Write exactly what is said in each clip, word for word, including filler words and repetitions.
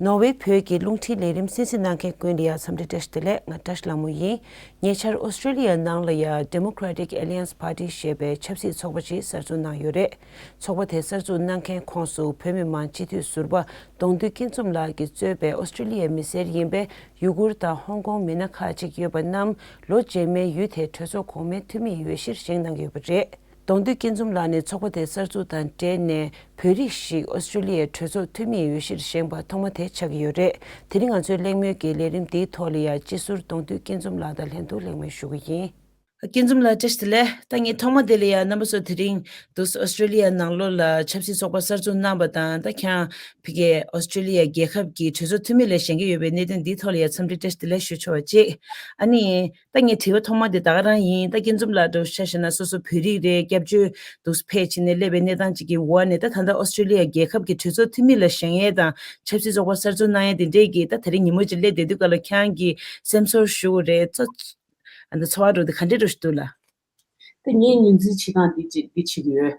ནོར་ཝེ་བོད་ཀྱི་རླུང་འཕྲིན་ལས་རིམ་གསན་གཟིགས་གནང་མཁན་ཀུན་ལ་ཡང་འཚམས་འདྲི་བཀྲ་ཤིས་བདེ་ལེགས། ང་བཀྲ་ཤིས་ལྷ་མོ་ཡིན། ཉེ་ཆར་ཨོ་སི་ཀྲི་ལི་ཡ་ནང་ལ་ཡང་Democratic Alliance Party ཞེས་པའི་ཆབ་སྲིད་ཚོགས་པ་ཅིག་གསར་འཛུགས་གནང་ཡོད་རེད། ཚོགས་པ་དེ་གསར་འཛུགས་གནང་མཁན་ཁོངས་སུ་བོད་མི་མང་སྤྱི་འཐུས་ཟུར་པ་གདོང་འདུས་སྐྱིད་འཛོམས་ལགས་ཀྱིས་གཙོས་པའི་ཨོ་སི་ཀྲི་ལི་ཡའི་མི་སེར་ཡིན་པའི་ཡུ་གུར་དང་ཧོང་ཀོང་མི་སྣ་ཁག་ཅིག་ཡོད་པ་རྣམས་ལོ་རྗེས་མའི་ཡུལ་དེའི་གྲོས་ཚོགས་གོང་མའི་འཐུས་མིའི་འོས་གཞིར་བཞེངས་གནང་གི་ཡོད་པ་རེད། གདོང་འདུས་སྐྱིད་འཛོམས་ལགས་ནས་ཚོགས་པ་དེ་གསར་འཛུགས་དང་འབྲེལ་ནས་བོད་རིགས་ཤིག་ཨོ་སི་ཀྲི་ལི་ཡའི་གྲོས་ཚོགས་འཐུས་མིའི་འོས་གཞིར་བཞེངས་པ་ཐོག་མ་དེ་ཆགས་ཀྱི་ཡོད་རེད། དེ་རིང་ང་ཚོའི་གླེང་མོལ་གྱི་ལས་རིམ་འདིའི་ཐོག་ལ་ཡང་སྤྱི་ཟུར་གདོང་འདུས་སྐྱིད་འཛོམས་ལགས་དང་ལྷན་དུ་གླེང་མོལ་ཞུ་གི་ཡིན། སྐྱིད་འཛོམས་ལགས་བཀྲ་ཤིས་བདེ་ལེགས། ད་ངས་ཐོག་མ་དེ་ལ་ཡང་རྣམ་པ་ཚོ་དེ་རིང་འདུག་ཨོ་སི་ཀྲི་ལི་ཡ་ནང་ལོགས་ལ་ཆབ་སྲིད་ཚོགས་པ་གསར་འཛུགས་གནང་པ་དང་ད་ཁྱེད་རང་ཕ་གིའི་ཨོ་སི་ཀྲི་ལི་ཡ་རྒྱལ་ཁབ་ཀྱི་གྲོས་ཚོགས་འཐུས་མི་ལ་བཞེངས་ཀྱི་ཡོད་པའི་གནད་དོན་འདིའི་ཐོག་ལ་ཡང་འཚམས་འདྲི་བཀྲ་ཤིས་བདེ་ལེགས་ཞུ་ཆོག་པ་གཅིག་ཨ་ནི། ད་ངས་དྲི་བ་ཐོག་མ་དེ་ད་ག་རང་ཡིན། ད་སྐྱིད་འཛོམས་ལགས་འདྲ་བོ་ཆ་བཞག་ན་སོ་སོ་བོད་རིགས་རེད། སྐྱབས་བཅོལ་དུ་ཕེབས་ཕྱིན་ནས་སླེབས་པའི་གནས་སྟངས་ཅིག་གི་འོག་ནས་ད་ད་ལྟ་ཨོ་སི་ཀྲི་ལི་ཡ་རྒྱལ་ཁབ་ཀྱི་གྲོས་ཚོགས་འཐུས་མི་ལ་བཞེངས་ཡས་དང་ཆབ་སྲིད་ཚོགས་པ་གསར་འཛུགས་གནང་ཡས་དེ་འདྲས་ཀྱི་ད་དེ་རིང་ཉིན་མོ་ཅིག་སླེབས་བསྡད་དུས་སྐབས་ལ་ཁྱེད་རང་གིས་སེམས་ཚོར་ཞུ་དགོས་རེད། ཚོ་ཨ་ད་ཚོར་བ་འདྲ་བོ་དེ་ག་འདྲས་འདྲ་བོ་ཞིག་འདུག་ལགས། ད་ངས་ངོས་འཛིན་བྱེད་སྟངས་འདི་ཅི་འདི་བྱེད་ཀྱི་ཡོད།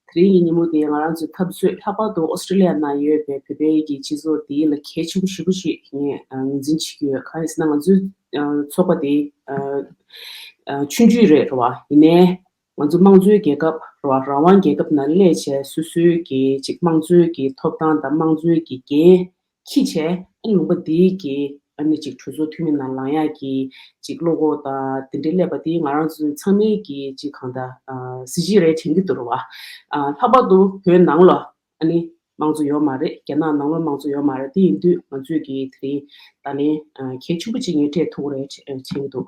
དེ་རིང་གི་ཉིན་མོ་འདི་ང་རང་ཚོའི་འཐབ་རྩོད་ལྷག་པར་དུ་ཨོ་སི་ཀྲི་ལི་ཡ་ནང་ཡོད་པའི་བོད་པའི་གི་སྤྱི་ཚོགས་འདི་ལ་གལ་ཆེན་པོ་ཞེ་པོ་ཞིག་ངས་ཨ་ངོས་འཛིན་བྱེད་ཀྱི་ཡོད། གང་ཡིན་ཟེར་ན་ང་ཚོའི་ཨ་ཚོགས་པ་འདི་ཨ་ཨ་ཆུང་ཆུང་རེད་རེད་བ། ཡིན་ནའི་ང་ཚོ་དམངས་གཙོའི་རྒྱལ་ཁབ་རེད་བ། རང་དབང་རྒྱལ་ཁབ་ནང་སླེབས་བྱས་སོ་སོའི་གི་ཅིག་དམངས་གཙོའི་གི་ཐོབ་ཐང་དང་དམངས་གཙོའི་གི་འགན་འཁྱེར་བྱས་ཨ་ནི་ལུང་པ་འདིའི་གི་ཨ་ནི་ཅིག་གྲོས་ཚོགས་འཐུས་མི་ནང་ལངས་ཡག་གི་ཅིག་བློ་ཁོག་དང་དེ་འདྲའི་སླེབས་པ་དེ་ང་རང་ཚོ་ཚང་མའི་གི་ཅིག་གང་ལྟར་ཨ་གཟི་བརྗིད་རེད་དྲན་གྱི་འདུག་རེད་བ། ཨ་ལྷག་པར་དུ་བོད་ནང་ལ་ཨ་ནི་དམངས་གཙོ་ཡོད་མ་རེད། རྒྱ་ནག་ནང་ལ་དམངས་གཙོ་ཡོད་མ་རེད། དེ་ཡིན་དུས་ང་ཚོས་གི་དེ་རིང་ད་ལན་ཨ་གལ་ཆེན་པོ་ཅིག་ངས་སྤྲད་ཐུབ་ཀྱི་རེད་དྲན་གྱི་འདུག་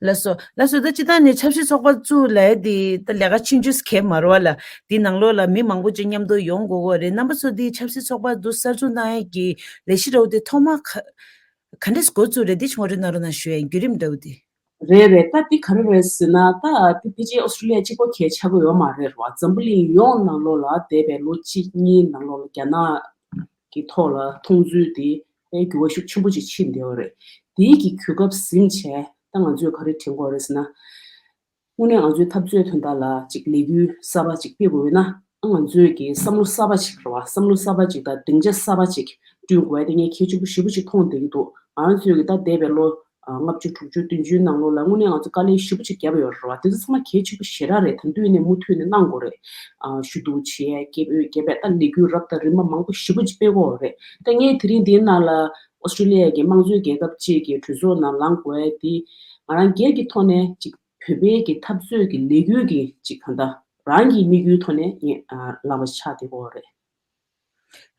ལགས་སོ། ལགས་སོ། ད་སྤྱིར་བཏང་ནས་ཆབ་སྲིད་ཚོགས་པ་བཙུགས་ལབ་ཡས་འདི་ད་ལས་ཀ་ཆུང་ཆུང་གང་ཡང་མ་རེད་བ་ལ། འདི་ནང་ལོགས་ལ་མི་མང་པོ་ཅིག་མཉམ་དུ་ཡོང་དགོས་ཀྱི་རེད། རྣམ་པ་ཚོ་འདི་ཆབ་སྲིད་ཚོགས་པ་འདི་གསར་འཛུགས་གནང་ཡས་ཀྱི་ལས་གཞི་འདྲ་བོ་འདི་ཐོག་མ་ག་ག་འདྲས་འགོ་བཙུགས་རེད། འདི་ངོ་སྤྲོད་གནང་རོགས་གནང་ཞུ་ཡས། བརྒྱུད་རིམ་འདྲ་བོ་འདི། རེད་རེད། ད་འདི་ག་རེ་རེད་ཟེར་ན་ད་འདི་ཕལ་ཆེར་ཨོ་སི་ཀྲི་ལི་ཡ་གཅིག་པོ་གལ་ཆགས་ཀྱི་ཡོད་མ་རེད་བ། འཛམ་བུ་གླིང་ཡོངས་ནང་ལོགས་ལ་འདས་པའི་ལོ་གཅིག་གཉིས་ནང་ལོགས་ལ་རྒྱ་ནག་གི་ཐོག་ལ་མཐོང་ཚུལ་དེ་དཔེ་འགྱུར་བ་ཤུགས་ཆེན་པོ་ཅིག་ཕྱིན་བསྡད་ཡོད་རེད། དེའི་གི་གོ་སྐབས་ཟིན་བྱས་ད་ང་ཚོས་ག་རེ་དྲན་དགོས་རེད་ཟེར་ན། དངོས་གནས་ང་ཚོའི་འཐབ་རྩོད་དོན་དག་ལ་ཅིག་ལས་འགུལ་གསར་པ་ཅིག་སྤེལ་དགོས་ཡོད་ན་ང་ཚོས་ཀྱི་བསམ་བློ་གསར་པ་ཅིག་རེད་བ། བསམ་བློ་གསར་པ་ཅིག་དང་སྡིངས་ཆ་གསར་པ་ཅིག་བསྐྲུན་དགོས་ཡ་དེ་ངས་གལ་ཆེན་པོ་ཞེ་པོ་ཅིག་མཐོང་བསྡད་ཀྱི་འདུག་ང་ཚོས་ཀྱི་ད་འདས་པའི་ལོ་ལྔ་བཅུ་དྲུག་ཅུ་བདུན་ཅུའི་ནང་ལོགས་ལ་དངོས་གནས་ང་ཚོ་དཀའ་ལས་ཞེ་པོ་ཅིག་བརྒྱབ་ཡོད་རེད་བ། དེ་ཚོ་ཚང་མ་གལ་ཆེན་པོ་ཞེ་དྲག་རེད། ད་མདུན་ནས་མུ་མཐུད་ནས་གནང་དགོས་རེད། ཞུ་གཏུག་བྱས་སྐད་འབོད་རྒྱབ་པའི་ད་ལས་འགུལ་རབ་དང་རིམ་པ་མང་པོ་ཞེ་པོ་ཅིག་སྤེལ་དགོས་རེད། ད་ངས་དེ་རིང་འདིའི་ནང་ལ་ཨོ་སི་ཀྲི་ལི་ཡ་གི་དམངས་གཙོའི་རྒྱལ་ཁབ་ཅིག་གི་གྲོས་ཚོགས་ནང་ལངས་དགོས་ཡ་དེ་ང་རང་སྒེར་གྱི་ཐོག་ནས་ཅིག་བོད་པའི་གི་འཐབ་རྩོད་ཀྱི་ལས་འགུལ་གྱི་ཅིག་གང་ལྟར་རང་གི་དམིགས་ཡུལ་ཐོག་ནས་ངས་ཨ་ལངས་པ་ཆགས་བསྡད་ཀྱི་ཡོད་རེད།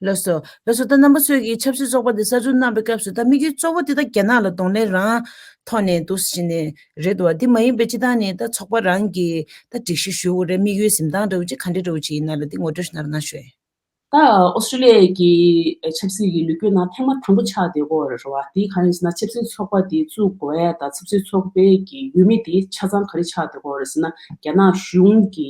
ལགས་སོ། ལགས་སོ། ད་རྣམ་པ་ཚོས་ཀྱི་ཆབ་སྲིད་ཚོགས་པ་འདི་གསར་འཛུགས་གནང་བའི་སྐབས་སུ་ད་དམིགས་ཡུལ་གཙོ་བོ་འདི་ད་རྒྱ་ནག་ལ་གདོང་ལེན་རང་ཐོག་ནས་འདུག་ཟེར་ནས་རེད་འདུག་བ། འདི་མ་ཡིན་པའི་སྤྱིར་བཏང་ནས་ད་ཚོགས་པ་རང་གི་ད་སྒྲིག་གཞི་ཞུ་དགོས་རེད། དམིགས་ཡུལ་འཛིན་སྟངས་འདྲ་བོ་ཅིག་ག་འདྲ་འདྲ་བོ་ཅིག་ཡིན་ན་ལ་འདི་ངོ་སྤྲོད་ཞིག་གནང་རོགས་གནང་ཞུ། ད་ཨོ་སི་ཀྲི་ལི་ཡ་གི་ཆབ་སྲིད་ཀྱི་ལོ་རྒྱུས་ནང་ཐེངས་མ་དང་པོ་ཆགས་བསྡད་ཀྱི་ཡོད་རེད་བ། དེ་གང་ཡིན་ཟེར་ན་ཆབ་སྲིད་ཚོགས་པ་དེ་བཙུགས་དགོས་ཡ་དང་ཆབ་སྲིད་ཚོགས་པའི་གི་འོས་མི་དེ་ཆ་ཚང་ག་རེ་ཆགས་བསྡད་ཀྱི་ཡོད་རེད་ཟེར་ན་རྒྱ་ནག་གཞུང་གི་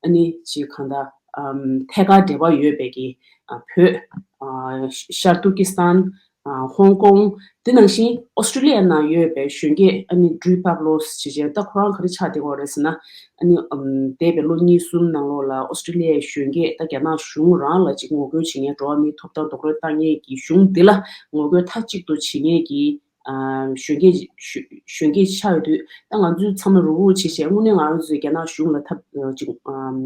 ཨ་ནི་ཅིག་གང་ལྟར་ཨམ་ཐད་ཀར་འབྲེལ་བ་ཡོད་པའི་གི་ཨ་བོད་ཨ་ཤར་ཏུར་ཀི་སི་ཐན། ཨ་ཧོང་ཀོང་། དེ་ནང་བཞིན་ཨོ་སི་ཀྲི་ལི་ཡ་ནང་ཡོད་པའི་གཞོན་སྐྱེས་ཨ་ནི་ཌི་རི་པབ་ལོ་སི་ཞེས་བྱས་ད་ཁོ་རང་ག་རེ་ཆགས་བསྡད་ཀྱི་ཡོད་རེད་ཟེར་ན། ཨ་ནི་ཨམ་འདས་པའི་ལོ་གཉིས་གསུམ་ནང་ལོགས་ལ་ཨོ་སི་ཀྲི་ལི་ཡའི་གཞོན་སྐྱེས་ད་རྒྱ་ནག་གཞུང་རང་ལ་ཅིག་ངོ་རྒོལ་བྱེད་མཁན་འགྲོ་བ་མིའི་ཐོབ་ཐང་རྡོག་རོལ་བཏང་མཁན་གྱི་གཞུང་འདི་ལ་ངོ་རྒོལ་མཐའ་གཅིག་ཏུ་བྱེད་མཁན་གྱི་ཨ་གཞོན་སྐྱེས་གཞོན་གཞོན་སྐྱེས་ཆགས་ཡོད་དུས་ད་ང་ཚོས་ཚང་མ་རུག་རུག་བྱེད་བྱས་དངོས་གནས་ང་རང་ཚོས་རྒྱ་ནག་གཞུང་ལ་ཐབས་ཅིག་ཨམ་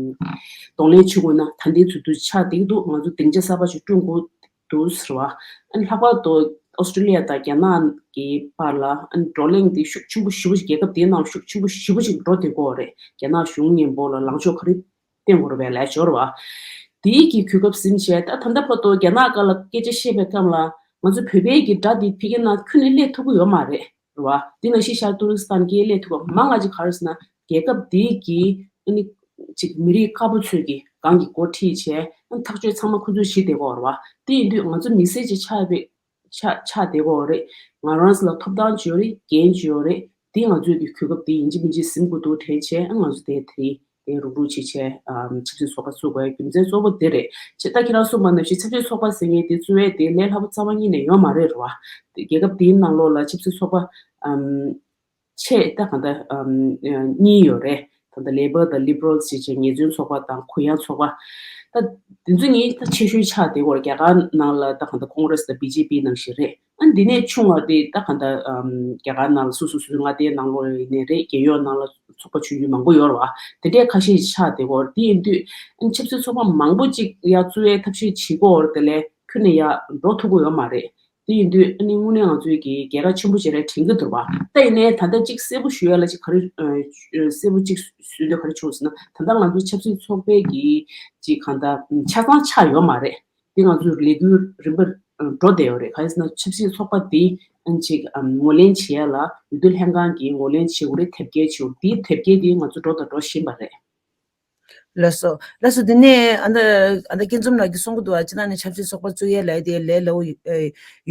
གདོང་ལེན་བྱེད་དགོས་ན་ད་འདི་ཚོ་དུས་ཆགས་བསྡད་ཀྱི་འདུག་ང་ཚོ་སྡིངས་ཆ་གསར་པ་ཞིག་བསྐྲུན་དགོས། འདུག་ཟེར་བ། ཨ་ནི་ལྷག་པར་དུ་ཨོ་སི་ཀྲི་ལི་ཡ་དང་རྒྱ་ནག་གི་བར་ལ་ཨ་ནི་བགྲོ་གླེང་འདི་ཤུགས་ཆེན་པོ་ཞེ་པོ་ཞིག་རྒྱལ་ཁབ་དེའི་ནང་ཤུགས་ཆེན་པོ་ཞེ་པོ་ཞིག་འགྲོ་བསྡད་ཀྱི་ཡོད་རེད། རྒྱ་ནག་གཞུང་མཉམ་པོ་ལ་ལངས་ཕྱོགས་ག་རེ་བསྟན་དགོས་རེད་པས་ལབ་ཡ་འབྱོར་བ། དེའི་གི་གོ་སྐབས་ཟིན་བྱས་ད་ད་ལྟ་བར་དུ་རྒྱ་ནག་སྒང་ལ་སྐད་ཆ་བཤད་པའི་སྐབས་ལ་ང་ཚོ་བོད་པའི་གི་དགྲ་འདི་ཕ་གི་ནང་ཁྱོན་ནས་སླེབས་ཐུབ་ཀྱི་ཡོད་མ་རེད། རེད་བ། དེ་ནང་བཞིན་ཤར་ཏུར་ཀི་སི་ཐན་གྱི་སླེབས་ཐུབ་པ་མང་ང་ཅིག་ག་རེ་ཟེར་ན་རྒྱལ་ཁབ་དེའི་གི་ཨ་ནི་ཅིག་མི་རིགས་དཀར་པོ་ཚོས་ཀྱི་གང་གི་འགོ་ཁྲིད་བྱས་ཨ་ནི་ཐག་གཅོད་ཚང་མ་ཁོ་ཚོས་བྱེད་བསྡད་ཀྱི་ཡོད་རེད་བ། དེ་ཡིན་དུས་ང་ཚོ་མི་སེར་ཅིག་ཆགས་པའི་ཆགས་ཆགས་བསྡད་ཀྱི་ཡོད་རེད། ང་རང་ཚོ་ལ་ཐོབ་ཐང་ཅིག་ཡོད་རེད། འགན་ཅིག་ཡོད་རེད། དེ་ང་ཚོས་ཀྱི་གོ་སྐབས་དེ་ཡིན་གཅིག་མིན་གཅིག་ཟིན་དགོས་འདུག་དྲན་བྱས་ཨ་ང་ཚོ་དེ་དེ་རིང་དེ་རུག་རུག་བྱེད་བྱས་ཨམ་ཆབ་སྲིད་ཚོགས་པ་བཙུགས་པའི་རྒྱུ་མཚན་གཙོ་བོ་དེ་རེད། བྱས་ད་ཁྱེད་རང་གསུངས་པ་ནང་བཞིན་ཆབ་སྲིད་ཚོགས་པ་ཟེར་མཁན་དེ་བཙུགས་ཡས་དེ་ལས་སླ་པོ་རྩ་བ་ཉིད་ནས་ཡོད་མ་རེད་རེད་བ། རྒྱལ་ཁབ་དེའི་ནང་ལོགས་ལ་ཆབ་སྲིད་ཚོགས་པ་ཨམ་ཆེས་ད་གང་ལྟར་ཨམ་གཉིས་ཡོད་རེད། ད་ལྟ་ལེ་པར་དང་ལི་བྷི་རལ་ཟེར་བྱས་ངལ་རྩོལ་ཚོགས་པ་དང་གུ་ཡངས་ཚོགས་པ། ད་དེ་ཚོ་གཉིས་ད་ཆེ་ཤོས་ཆགས་བསྡད་ཡོད་རེད། རྒྱ་གར་ནང་ལ་ད་གང་ལྟར་ཀོང་རེས་དང་བི་ཇེ་པི་ནང་བཞིན་རེད། ཨ་འདི་ནས་ཆུང་བ་དེ་ད་གང་ལྟར་ཨམ་རྒྱ་གར་ནང་ལ་སོ་སོ་སོ་སོའི་མངའ་སྡེའི་ནང་ལོགས་ཡིན་ནའི་རེད། རྒྱལ་ཡོངས་ནང་ལ་ཚོགས་པ་ཆུང་ཆུང་མང་པོ་ཡོད་རེད་བ། དེ་འདྲའི་ཁ་ཤས་ཆགས་བསྡད་ཡོད་རེད། དེ་ཡིན་དུས་ཨ་ཆབ་སྲིད་ཚོགས་པ་མང་པོ་ཅིག་ཡར་བཙུགས་ཡའི་ཐབས་ཤེས་བྱེད་ཀྱི་ཡོད་རེད། དེ་ལས་ཁྱོན་ནས་ཡར་འགྲོ་ཐུབ་ཀྱི་ཡོད་མ་རེད། དེ་ཡིན་དུས་ཨ་ནི་དངོས་གནས་ང་ཚོས་ཀྱི་རྒྱལ་ཁ་ཆེན་པོ་ཅིག་རེད་དྲན་གྱི་འདུག་བ། ད་ཡིན་ནའི་ད་ལྟ་ཅིག་གསལ་པོ་ཞུ་ཡ་ལ་ཅིག་ག་རེ་ཨ་གསལ་པོ་ཅིག་ཞུ་འདོད་ག་རེ་བྱུང་ཟེར་ན། ད་ལྟ་ང་ཚོའི་ཆབ་སྲིད་ཚོགས་པའི་གི་ཅིག་གང་ལྟར་ཆ་ཚང་ཆགས་ཡོད་མ་རེད། དེ་ང་ཚོའི་ལས་འགུལ་རིམ་པར་འགྲོ་བསྡད་ཡོད་རེད། གང་ཡིན་ཟེར་ན་ཆབ་སྲིད་ཚོགས་པ་དེ་ཨ་ཅིག་ཨམ་ངོས་ལེན་བྱེད་ཡ་ལ་འོས་བསྡུ་ལྷན་ཁང་གིས་ངོས་ལེན་བྱེད་དགོས་རེད། དེབ་སྐྱེལ་བྱེད་དགོས། དེའི་དེབ་སྐྱེལ་དེ་ང་ཚོ་འགྲོ་དང་འགྲོ་བཞིན་པ་རེད། ལགས་སོ། ལགས་སོ། དེ་ནས་ཨ་ད་ཨ་ད་སྐྱིད་འཛོམས་ལགས་ཀྱིས་གསུང་གི་འདུག་བ། སྤྱིར་བཏང་ནས་ཆབ་སྲིད་ཚོགས་པ་བཙུགས་ཡས་ལབ་ཡས་དེ་ལས་སླ་པོ་ཡོད་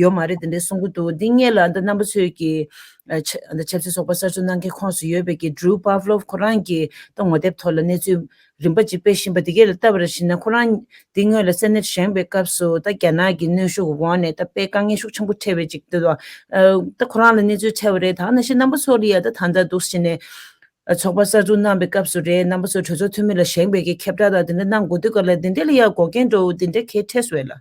ཡོད་མ་རེད། དེ་འདྲས་གསུང་གི་འདུག། འདི་སྔོན་ལ་ཨ་ད་རྣམ་པ་ཚོས་ཀྱིས་ཨ་ཆ་ཨ་ད་ཆབ་སྲིད་ཚོགས་པ་གསར་འཛུགས་གནང་མཁན་ཁོངས་སུ་ཡོད་པའི་གི་Drew Pavlov ཁོ་རང་གིས་ད་ངོ་དེབ་ཐོག་ལ་གནས་ཚུལ་རིམ་པ་ཅིག་སྤེལ་བཞིན་པ་དེ་གས་ལ་ལྟ་བ་རེ་བྱས་ན། ཁོ་རང་འདི་སྔོན་ལ་སེ་ནེ་ཊི་བཞེངས་པའི་སྐབས་སུ་ད་རྒྱ་ནག་གི་གནོན་ཤུགས་འོག་ནས་ད་དཔེ་དཀའ་ངལ་ཤུགས་ཆེན་པོ་འཕྲད་པའི་ཅིག་འདུག་བ། ཨ་ད་ཁོ་རང་ལ་གནས་ཚུལ་འཕྲད་པ་རེད། ད་ནང་བཞིན་རྣམ་པ་ཚོ་ལ་ཡ་ད་ད་ལྟ་འདུག་བྱས་ནས། ཚོགས་པ་གསར་འཛུགས་གནང་བའི་སྐབས་སུ་རེད། རྣམ་པ་ཚོ་གྲོས་ཚོགས་འཐུས་མི་ལ་བཞེངས་པའི་གི་ཁྱབ་བསྒྲགས་དང་དེ་འདྲ་གནང་དགོས་དུས་སྐབས་ལ་དེ་འདྲ་ལ་ཡ་འགོག་རྐྱེན་འདྲ་བོ་དེ་འདྲ་གས་འཕྲད་སོང་ལ།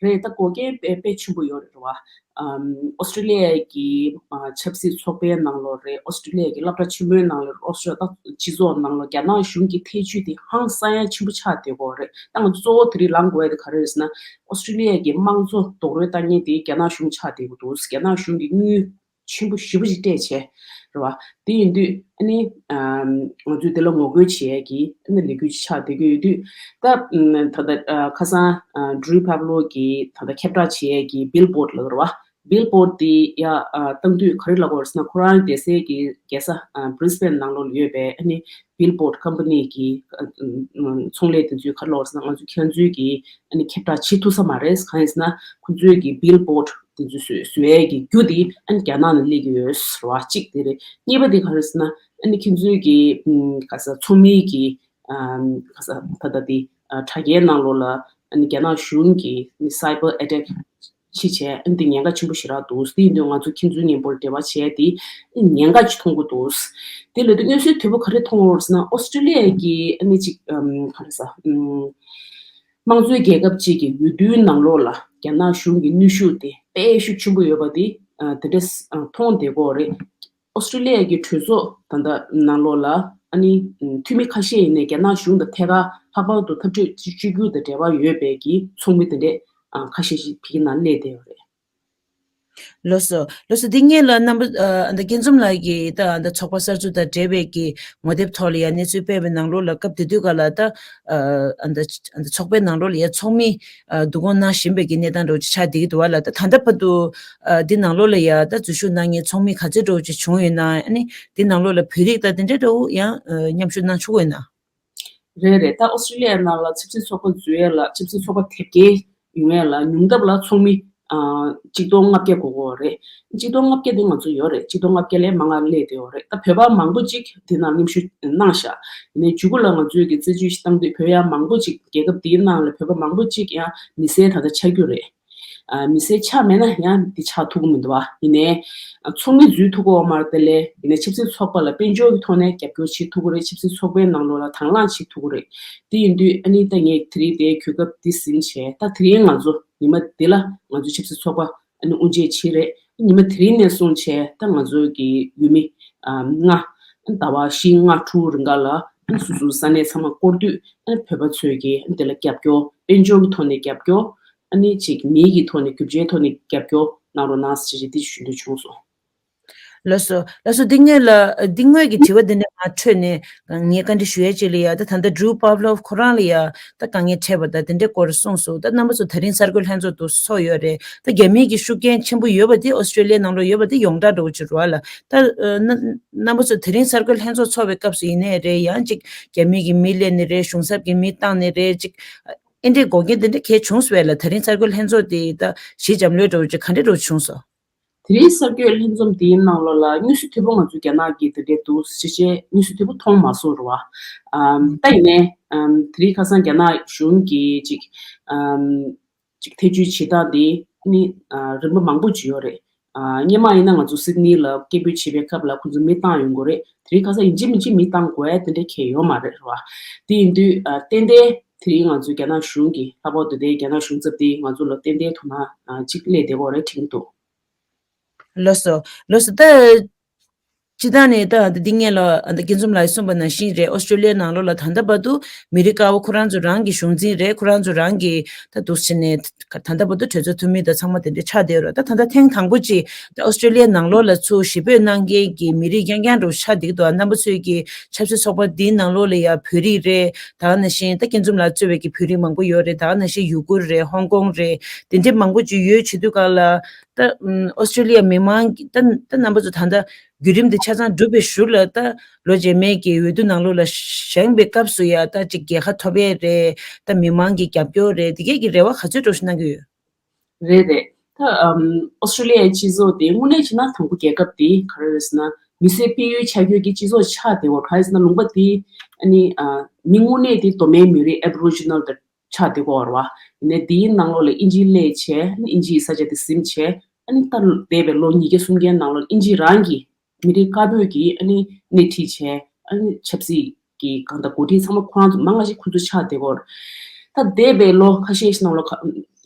རེད། ད་འགོག་རྐྱེན་དཔེ་དཔེ་ཆེན་པོ་ཡོད་རེད་བ། ཨམ་ཨོ་སི་ཀྲི་ལི་ཡ་གི་ཨ་ཆབ་སྲིད་ཚོགས་པའི་ནང་ལོགས་རེད། ཨོ་སི་ཀྲི་ལི་ཡ་གི་སློབ་གྲྭ་ཆེན་མོའི་ནང་ལོགས། ཨོ་སི་ཀྲི་ལི་ཡ་ད་སྤྱི་ཚོགས་ནང་ལོགས་རྒྱ་ནག་གཞུང་གི་ཐེ་བྱུས་དེ་ཧང་སང་ཡ་ཆེན་པོ་ཆགས་བསྡད་ཡོད་རེད། ད་ང་ཚོ་གཙོ་བོ་དེ་རིང་ལངས་དགོས་ཡ་དེ་ག་རེ་རེད་ཟེར་ན། ཨོ་སི་ཀྲི་ལི་ཡ་གི་དམངས་གཙོ་རྡོག་རོལ་བཏང་མཁན་དེ་རྒྱ་ནག་གཞུང་ཆགས་བསྡད་ཡོད་འདུག། རྒྱ་ནག་གཞུང་གིས་དངུལ་ཆེན་པོ་ཞེ་པོ་ཅིག་སྤྲད་བྱས་རེད་བ། དེ་ཡིན་དུས་ཨ་ནི་ཨམ་ང་ཚོས་དེ་ལ་ངོ་རྒོལ་བྱེད་ཡས་ཀྱི་ཨ་ནི་ལས་འགུལ་ཅིག་ཆགས་བསྡད་ཀྱི་ཡོད་དུས། ད་ཨམ་ད་ལྟ་ཨ་ཁ་སང་ཨ་Drew Pavlov གིས་ད་ལྟ་ཁྱབ་བསྒྲགས་བྱེད་ཡས་ཀྱི་billboard ལབ་རེད་བ། billboard དེ་ཡ་ཨ་བཏང་དུས་ག་རེ་ལབ་དགོས་རེད་ཟེར་ན། ཁོ་རང་སྡོད་སའི་གི་རྒྱལ་ས་ཨ་Brisbane ནང་ལོགས་ལ་ཡོད་པའི་ཨ་ནི་billboard company གི་ཨ་ཨ་ཚོང་ལས་དེ་ཚོས་ག་རེ་ལབ་དགོས་རེད་ཟེར་ན། ང་ཚོ་ཁྱེད་ཚོའི་གི་ཨ་ནི་ཁྱབ་བསྒྲགས་བྱེད་ཐུབ་ས་མ་རེད། གང་ཡིན་ཟེར་ན་ཁོ་ཚོའི་གི་billboard དེ་ཚོ་བཟོ་བཟོ་ཡས་ཀྱི་རྒྱུ་དེ་ཨ་ནི་རྒྱ་ནག་ནང་སླེབས་ཀྱི་ཡོད་ཟེར་བ་གཅིག་དེ་རེད། གཉིས་པ་དེ་ག་རེ་ཟེར་ན། ཨ་ནི་ཁྱེད་ཚོའི་གི་ཨམ་ག་ས་ཚོགས་མིའི་གི་ཨམ་ག་ས་ད་ལྟ་དེ་ཨ་དྲ་རྒྱའི་ནང་ལོགས་ལ་ཨ་ནི་རྒྱ་ནག་གཞུང་གི་ཨ་ནི་cyber attack ཅིག་བྱས། ཨ་ནི་དེ་ཉེན་ཁ་ཆེན་པོ་ཞེ་དྲག་འདུག། དེ་ཡིན་དུས་ང་ཚོ་ཁྱེད་ཚོའི་མཉམ་པོ་འབྲེལ་བ་བྱས་དེ་ཨ་ནི་ཉེན་ཁ་ཅིག་མཐོང་གི་འདུག། དེ་ལ་དེ་མངོན་གསལ་དོད་པོ་ག་རེ་མཐོང་ཡོད་ཟེར་ན། ཨོ་སི་ཀྲི་ལི་ཡ་གི་ཨ་ནི་ཅིག་ཨམ་ག་རེ་ཟ་ཨམ། དམངས་གཙོའི་རྒྱལ་ཁབ་ཅིག་གི་འོས་བསྡུའི་ནང་ལོགས་ལ་རྒྱ་ནག་གཞུང་གི་གནོན་ཤུགས་དེ་དཔེ་ཤུགས་ཆེན་པོ་ཡོད་པ་དེ་ཨ་དེ་འདྲ་ཨ་མཐོང་བསྡད་ཀྱི་ཡོད་རེད། ཨོ་སི་ཀྲི་ལི་ཡ་གི་གྲོས་ཚོགས་ད་ལྟ་ནང་ལོགས་ལ་ཨ་ནི་འཐུས་མི་ཁ་ཤས་ཡིན་ནའི་རྒྱ་ནག་གཞུང་དང་ཐད་ཀར་ལྷག་པར་དུ་འཐབ་ཇུས་གཅིག་གྱུར་དང་འབྲེལ་བ་ཡོད་པའི་གི་ཚོགས་མི་དེ་འདྲས་ཨ་ཁ་ཤས་ཤིག་ཕ་གི་ནང་སླེབས་བསྡད་ཡོད་རེད། ལགས་སོ། ལགས་སོ། འདི་སྔོན་ལ་རྣམ་པ་ཨ་ད་སྐྱིད་འཛོམས་ལགས་ཀྱིས་ད་ཨ་ད་ཚོགས་པ་གསར་འཛུགས་དང་འབྲེལ་བའི་གི་ངོ་དེབ་ཐོག་ལ་ཡང་གནས་ཚུལ་སྤེལ་བའི་ནང་ལོགས་ལ། སྐབས་དེ་དུས་སྐབས་ལ་ད་ཨ་ད་ཨ་ད་ཚོགས་པའི་ནང་ལོགས་ལ་ཡང་ཚོགས་མི་ཨ་བསྡུ་སྐོང་གནང་བཞིན་པའི་གི་གནས་སྟངས་འདྲ་བོ་ཅིག་ཆགས་བསྡད་ཀྱི་འདུག་བ་ལ། ད་ད་ལྟ་བར་དུ་ཨ་འདི་ནང་ལོགས་ལ་ཡང་ད་འཛུལ་ཞུགས་གནང་མཁན་ཚོགས་མི་ག་ཚོད་འདྲ་བོ་ཅིག་བྱུང་ཡོད་ན། ཨ་ནི་འདི་ནང་ལོགས་ལ་བོད་རིགས་དང་དེ་འདྲ་འདྲ་བོ་ཡང་ཨ་མཉམ་ཞུགས་གནང་ཆོག་གི་ཡོད་ན། རེད་རེད། ད་ཨོ་སི་ཀྲི་ལི་ཡའི་ནང་ལ་ཆབ་སྲིད་ཚོགས་པ་འཛུལ་ཡས་ལ། ཆབ་སྲིད་ཚོགས་པ་དེབ་སྐྱེལ་ཡོང་ཡས་ལ་ཉུང་མཐའ་ལ་ཚོགས་མི་ཨ་གཅིག་སྟོང་ལྔ་བརྒྱ་དགོས་ཀྱི་ཡོད་རེད། གཅིག་སྟོང་ལྔ་བརྒྱ་དེ་ང་ཚོ་ཡོད་རེད། གཅིག་སྟོང་ལྔ་བརྒྱ་ལས་མང་བ་སླེབས་བསྡད་ཡོད་རེད། ད་བོད་པ་མང་པོ་ཅིག་དེ་ནང་མཉམ་ཞུགས་གནང་ཤག། ཡིན་ནའི་མཇུག་གུ་ལ་ང་ཚོས་ཀྱི་རྩད་གཅོད་ཞིག་བཏང་དུས་བོད་པ་མང་པོ་ཅིག་རྒྱལ་ཁབ་དེའི་ནང་ལ་བོད་པ་མང་པོ་ཅིག་ཡང་མི་སེར་ད་ལྟ་ཆགས་རྒྱུ་རེད། ཨ་མི་སེར་ཆགས་མེད་ན་ཡང་འདི་ཆགས་ཐུབ་ཀྱི་མི་འདུག་བ། ཡིན་ནའི་ཨ་ཚོགས་མི་འཛུལ་ཐུབ་ཀྱི་ཡོད་མ་རེད། དེ་ལས་ཡིན་ནའི་ཆབ་སྲིད་ཚོགས་པ་ལ་དཔལ་འབྱོར་གྱི་ཐོག་ནས་རྒྱབ་སྐྱོར་བྱེད་ཐུབ་ཀྱི་རེད། ཆབ་སྲིད་ཚོགས་པའི་ནང་ལོགས་ལ་དང་བླངས་བྱེད་ཐུབ་ཀྱི་རེད། དེ་ཡིན་དུས་ཨ་ནི་ད་ངས་དེ་རིང་དེའི་གོ་སྐབས་འདི་ཟིན་བྱས། ད་དེ་རིང་ང་ཚོ་ཉི་མ་འདི་ལ་ང་ཚོའི་ཆབ་སྲིད་ཚོགས་པ་ཨ་ནི་དབུ་འབྱེད་བྱས་རེད། ཉི་མ་དེ་རིང་ནས་བཟུང་བྱས་ད་ང་ཚོའི་གི་ཡུལ་མི་ཨ་ལྔ། ཟླ་བ་བཞི་ལྔ་དྲུག་རིང་ག་ལ་ཨ་ནི་སོ་སོའི་ས་གནས་ཚང་མ་སྐོར་དུས་ཨ་ནི་བོད་པ་ཚོས་ཀྱི་ཨ་ནི་དེ་ལ་རྒྱབ་སྐྱོར། དཔལ་འབྱོར་གྱི་ཐོག་ནས་རྒྱབ་སྐྱོར། ཨ་ནི་ཅིག་མིའི་གི་ཐོག་ནས་རྒྱུ་ཆའི་ཐོག་ནས་རྒྱབ་སྐྱོར་གནང་རོགས་གནང་ཟེར་ཅིག་འདི་ཞུ་འདོད་བྱུང་སོང་། ལགས་སོ། ལགས་སོ། འདི་སྔོན་ལ་འདི་སྔོན་གྱི་དྲི་བ་འདི་འདྲ་མར་འཕྲོས་ནས་ངས་བཀའ་འདྲི་ཞུ་ཡས་ཅིག་ལ་ཡ། ད་ད་ལྟ་Drew Pavlov ཁོ་རང་ལ་ཡ་ད་དཀའ་ངལ་འཕྲད་པ་དང་དེ་འདྲའི་སྐོར་གསུངས་སོང་། ད་རྣམ་པ་ཚོ་ད་རིང་གསར་འགོད་ལྷན་ཚོགས་འདུ་ཚོགས་ཡོད་རེད། ད་རྒྱ་མིའི་གི་ཤུགས་རྐྱེན་ཆེན་པོ་ཡོད་པ་དེ་ཨོ་སི་ཀྲི་ལི་ཡའི་ནང་ལོགས་ཡོད་པ་དེ་ཡོངས་གྲགས་འདྲ་བོ་ཅིག་རེད་བ་ལ། ད་ཨ་རྣམ་པ་ཚོ་ད་རིང་གསར་འགོད་ལྷན་ཚོགས་ཚོགས་པའི་སྐབས་སུ་ཡིན་ནའི་རེད། ཡང་ཅིག་རྒྱ་མི་གི་མི་སླེབས་ནའི་རེད། གཞུང་ཚབ་ཀྱི་མི་བཏང་ནའི་རེད། ཅིག་ཨེ་འདྲའི་འགོག་རྐྱེན་དེ་འདྲ་གས་བྱུང་སོང་བས་ལ། ད་རིང་གསར་འགོད་ལྷན་ཚོགས་དེ་ད་ཞི་འཇམ་ལྷོད་འདྲ་བོ་ཅིག་ག་འདྲ་འདྲ་བོ་བྱུང་སོང་། དེ་རིང་གསར་འགོད་ལྷན་འཛོམས་དེའི་ནང་ལོགས་ལ་དངོས་སུ་དེ་བོ་ང་ཚོ་རྒྱ་ནག་གི་དེ་འདྲའི་འདུག་ཟེར་བྱས་དངོས་སུ་དེ་བོ་མཐོང་མ་སོང་རེད་བ། ཨམ་ད་ཡིན་ནའི་ཨམ་དེ་རིང་ཁ་སང་རྒྱ་ནག་གཞུང་གིས་ཅིག་ཨམ་ཅིག་ཐེ་བྱུས་བྱེད་སྟངས་དེ་ནི་ཨ་རིམ་པ་མང་པོ་ཅིག་ཡོད་རེད། ཨ་སྔོན་མ་ཡིན་ན་ང་ཚོ་སིད་ནི་ལ་སྐད་འབོད་བྱེད་པའི་སྐབས་ལ་ཁོ་ཚོ་མི་བཏང་ཡོང་གི་རེད། དེ་རིང་ཁ་སང་ཡིན་གཅིག་མིན་གཅིག་མི་བཏང་དགོས་ཡ་དེ་འདྲ་གས་ཡོད་མ་རེད་རེད་བ། དེ་ཡིན་དུས་ཨ་ཏན་ཏན་ དེ་རིང་ང་ཚོའི་རྒྱ་ནག་གཞུང་གིས་ལྷག་པར་དུ་དེ་རྒྱ་ནག་གཞུང་ཚབ་དེ་ང་ཚོ་ལ་ཏན་ཏན་དོ་སྣང་ཅིག་སླེབས་བསྡད་ཡོད་རེད་དྲན་གྱི་འདུག་ལགས་སོ། ལགས་སོ། ད་སྤྱིར་བཏང་ནས་ད་འདི་སྔོན་ལ་ཨ་ད་སྐྱིད་འཛོམས་ལགས་གསུངས་པ་ནང་བཞིན་རེད། ཨོ་སི་ཀྲོ་ལི་ཡའི་ནང་ལོགས་ལ་ད་ལྟ་བར་དུ་མི་རིགས་དཀར་པོ་ཁོ་རང་ཚོ་རང་གི་གཞུང་འཛིན་རེད། ཁོ་རང་ཚོ་རང་གི་ད་འདུག་བྱས་ནས་ད་ལྟ་བར་དུ་གྲོས་ཚོགས་འཐུས་མི་དང་ཚང་མ་དེ་འདྲ་ཆགས་བསྡད་ཡོད་རེད། ད་ད་ལྟ་ཐེངས་དང་པོ་ཅིག་ད་ཨོ་སི་ཀྲོ་ལི་ཡའི་ནང་ལོགས་ལ་ཚུར་གཞིས་སྤོས་གནང་མཁན་གྱི་མི་རིགས་རྐྱང་རྐྱང་འདྲ་བོ་ཆགས་བསྡད་ཀྱི་འདུག་རྣམ་པ་ཚོས་ཀྱི་ཆབ་སྲིད་ཚོགས་པ་འདིའི་ནང་ལོགས་ལ་ཡ་བོད་རིགས་རེད། ད་ག་ནང་བཞིན་ད་སྐྱིད་འཛོམས་ལགས་གཙོས་པའི་གི་བོད་རིགས་མང་པོ་ཡོད་རེད། ད་ག་ནང་བཞིན་ཡུ་གུར་རེད། ཧོང་ཀོང་རེད། དེ་འདྲའི་མང་པོ་ཅིག་ཡོད་བྱེད་དུས་སྒང་ལ། ད་ཨོ་སི་ཀྲོ་ལི་ཡ་མི་མང་གི་ད་ད་རྣམ་པ་ཚོ་ད་ལྟ་བརྒྱུད་རིམ་འདི་ཆ་ཚང་གྲུབ་པའི་གཞུག་ལ་ད་ལོ་རྗེས་མའི་གི་འོས་བསྡུ་ནང་ལོགས་ལ་བཞེངས་པའི་སྐབས་སུ་ཡ་ད་ཅིག་རྒྱལ་ཁ་ཐོབ་ཡས་རེད། ད་མི་མང་གི་རྒྱབ་སྐྱོར་རེད། དེ་གས་ཀྱི་རེ་བ་ག་ཚོད་འདྲ་ཞིག་གནང་གི་ཡོད། རེད་རེད། ད་ཨམ་ཨོ་སི་ཀྲོ་ལི་ཡའི་སྤྱི་ཚོགས་དེ་དངོས་གནས་བྱས་ན་དང་པོ་རྒྱལ་ཁབ་དེ་ག་རེ་རེད་ཟེར་ན་མི་སེར་སྤེལ་ཡུལ་ཆགས་ཡུལ་གྱི་སྤྱི་ཚོགས་ཆགས་བསྡད་ཡོད་རེད། ག་རེ་ཟེར་ན་ལུང་པ་དེ་ཨ་ནི་ཨ་མི་དངོས་གནས་དེ་གདོད་མའི་མི་རིགས་ཨེ་བྷི་རི་ཇི་ནལ་དང་ཆགས་བསྡད་ཡོད་རེད་བ། ཡིན་ནའི་དེའི་ནང་ལོགས་ལ་དབྱིན་ཇི་སླེབས་བྱས་ཨ་ནི་དབྱིན་ཇིའི་ས་ཆ་དེ་ཟིན་བྱས་ཨ་ནི་ད་འདས་པའི་ལོ་ཉིས་བརྒྱ་སུམ་བརྒྱའི་ནང་ལོགས་ལ་དབྱིན་ཇི་རང་གིས་མི་རིགས་དཀར་པོའི་གི་ཨ་ནི་སྣེ་ཁྲིད་བྱས་ཨ་ནི་ཆབ་སྲིད་ཀྱི་གང་ལྟར་འགོ་ཁྲིད་ཚང་མ་ཁོ་རང་ཚོ་མང་ང་ཞིག་ཁོ་ཚོ་ཆགས་བསྡད་ཡོད་རེད། ད་འདས་པའི་ལོ་ཁ་ཤས་ཤིག་ནང་ལ་ཁ་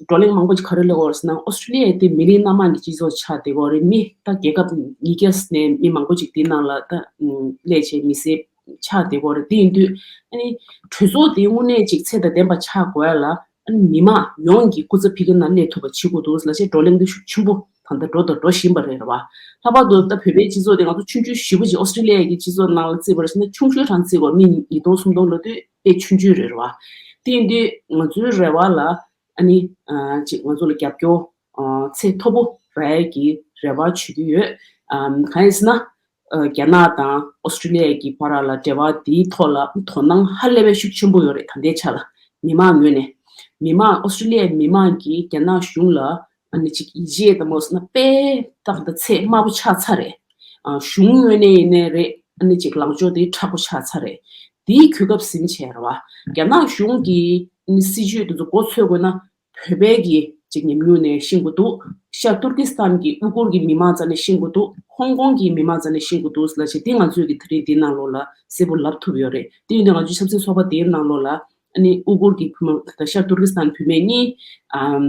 བགྲོ་གླེང་མང་པོ་ཅིག་ག་རེ་སླེབས་ཡོད་རེད་ཟེར་ན་ཨོ་སི་ཀྲོ་ལི་ཡ་དེ་མི་རིགས་སྣ་མང་གི་སྤྱི་ཚོགས་ཆགས་བསྡད་ཡོད་རེད། མི་ད་རྒྱལ་ཁབ་ཉིས་བརྒྱ་ནས་མི་མང་པོ་ཅིག་དེའི་ནང་ལ་ད་སླེབས་བྱས་མི་སེར་ཆགས་བསྡད་ཡོད་རེད། དེ་ཡིན་དུས་ཨ་ནི་གྲོས་ཚོགས་དེ་དངོས་གནས་ཅིག་ཚད་དང་ལྡན་པ་ཆགས་དགོས་ཡ་ལ་ཨ་ནི་མི་མང་ཡོངས་ཀྱི་སྐུ་ཚབ་ཕ་གིར་ནང་སླེབས་ཐུབ་པ་བྱེད་དགོས་འདུག་ལབ་བྱས་བགྲོ་གླེང་དེ་ཤུགས་ཆེན་པོ་ད་ལྟ་འགྲོ་དང་འགྲོ་བཞིན་པ་རེད་རེད་བ། ལྷག་པར་དུ་ད་བོད་པའི་སྤྱི་ཚོགས་དེ་ང་ཚོ་ཆུང་ཆུང་ཞེ་པོ་ཅིག་ཨོ་སི་ཀྲོ་ལི་ཡ་གི་སྤྱི་ཚོགས་ནང་ལ་བརྩིས་པར་བྱས་ན་ཆུང་ཤོས་གྲངས་བརྩིས་པ་མི་ཉིས་སྟོང་སུམ་སྟོང་ལབ་དུས་དཔེ་ཆུང་ཆུང་རེད་རེད་བ། དེ་ཡིན་དུས་ང་ཚོའི་རེ་བ་ལ་ཨ་ནི་ཅིག་ང་ཚོ་ལ་རྒྱབ་སྐྱོར་ཚད་མཐོ་པོ་རག་ཡས་ཀྱི་རེ་བ་བྱེད་ཀྱི་ཡོད། གང་ཡིན་ཟེར་ན། རྒྱ་ནག་དང་ཨོ་སི་ཀྲོ་ལི་ཡ་གི་བར་ལ་འབྲེལ་བ་དེའི་ཐོག་ལ་དོ་སྣང་ཧ་ལས་པའི་ཤུགས་ཆེན་པོ་ཡོད་རེད། ད་ལྟའི་ཆ་ལ་མི་མང་ངོས་ནས་མི་མང་ཨོ་སི་ཀྲོ་ལི་ཡའི་མི་མང་གིས་རྒྱ་ནག་གཞུང་ལ་ཨ་ནི་ཅིག་ཡིད་ཆེས་དང་མོ་ཟེར་ན་དཔེ་ཏག་ཏག་ཚད་དམའ་པོ་ཆགས་ཚར་རེད། གཞུང་ངོས་ནས་ཡིན་ནའི་རེད། ཨ་ནི་ཅིག་ལངས་ཕྱོགས་དེ་མཁྲེགས་པོ་ཆགས་ཚར་རེད། དེའི་གོ་སྐབས་ཟིན་བྱས་རེད་བ། རྒྱ་ནག་གཞུང་གིས་ཨ་ནི་སྲིད་ཇུས་དེ་ཚོ་མགོ་ཚོས་དགོས་ན། བོད་པའི་གི་ཅིག་ཉམས་མྱོང་ནས་ཤེས་དགོས་འདུག་ཤར་ཏུར་ཀི་སི་ཐན་གྱི་ཨུ་གུར་གྱི་མི་མང་རྩ་ནས་ཤེས་དགོས་འདུག་ཧོང་ཀོང་གི་མི་མང་རྩ་ནས་ཤེས་དགོས་འདུག་ལབ་བྱས་དེ་ང་ཚོས་ཀྱི་དེ་རིང་འདིའི་ནང་ལོགས་ལ་གསལ་པོ་ལབ་ཐུབ་ཡོད་རེད། དེ་ཡིན་དུས་ང་ཚོའི་ཆབ་སྲིད་ཚོགས་པ་དེའི་ནང་ལོགས་ལ་ཨ་ནི་ཨུ་གུར་གྱི་བུ་མོ་ད་ལྟ་ཤར་ཏུར་ཀི་སི་ཐན་བུད་མེད་གཉིས་ཨམ་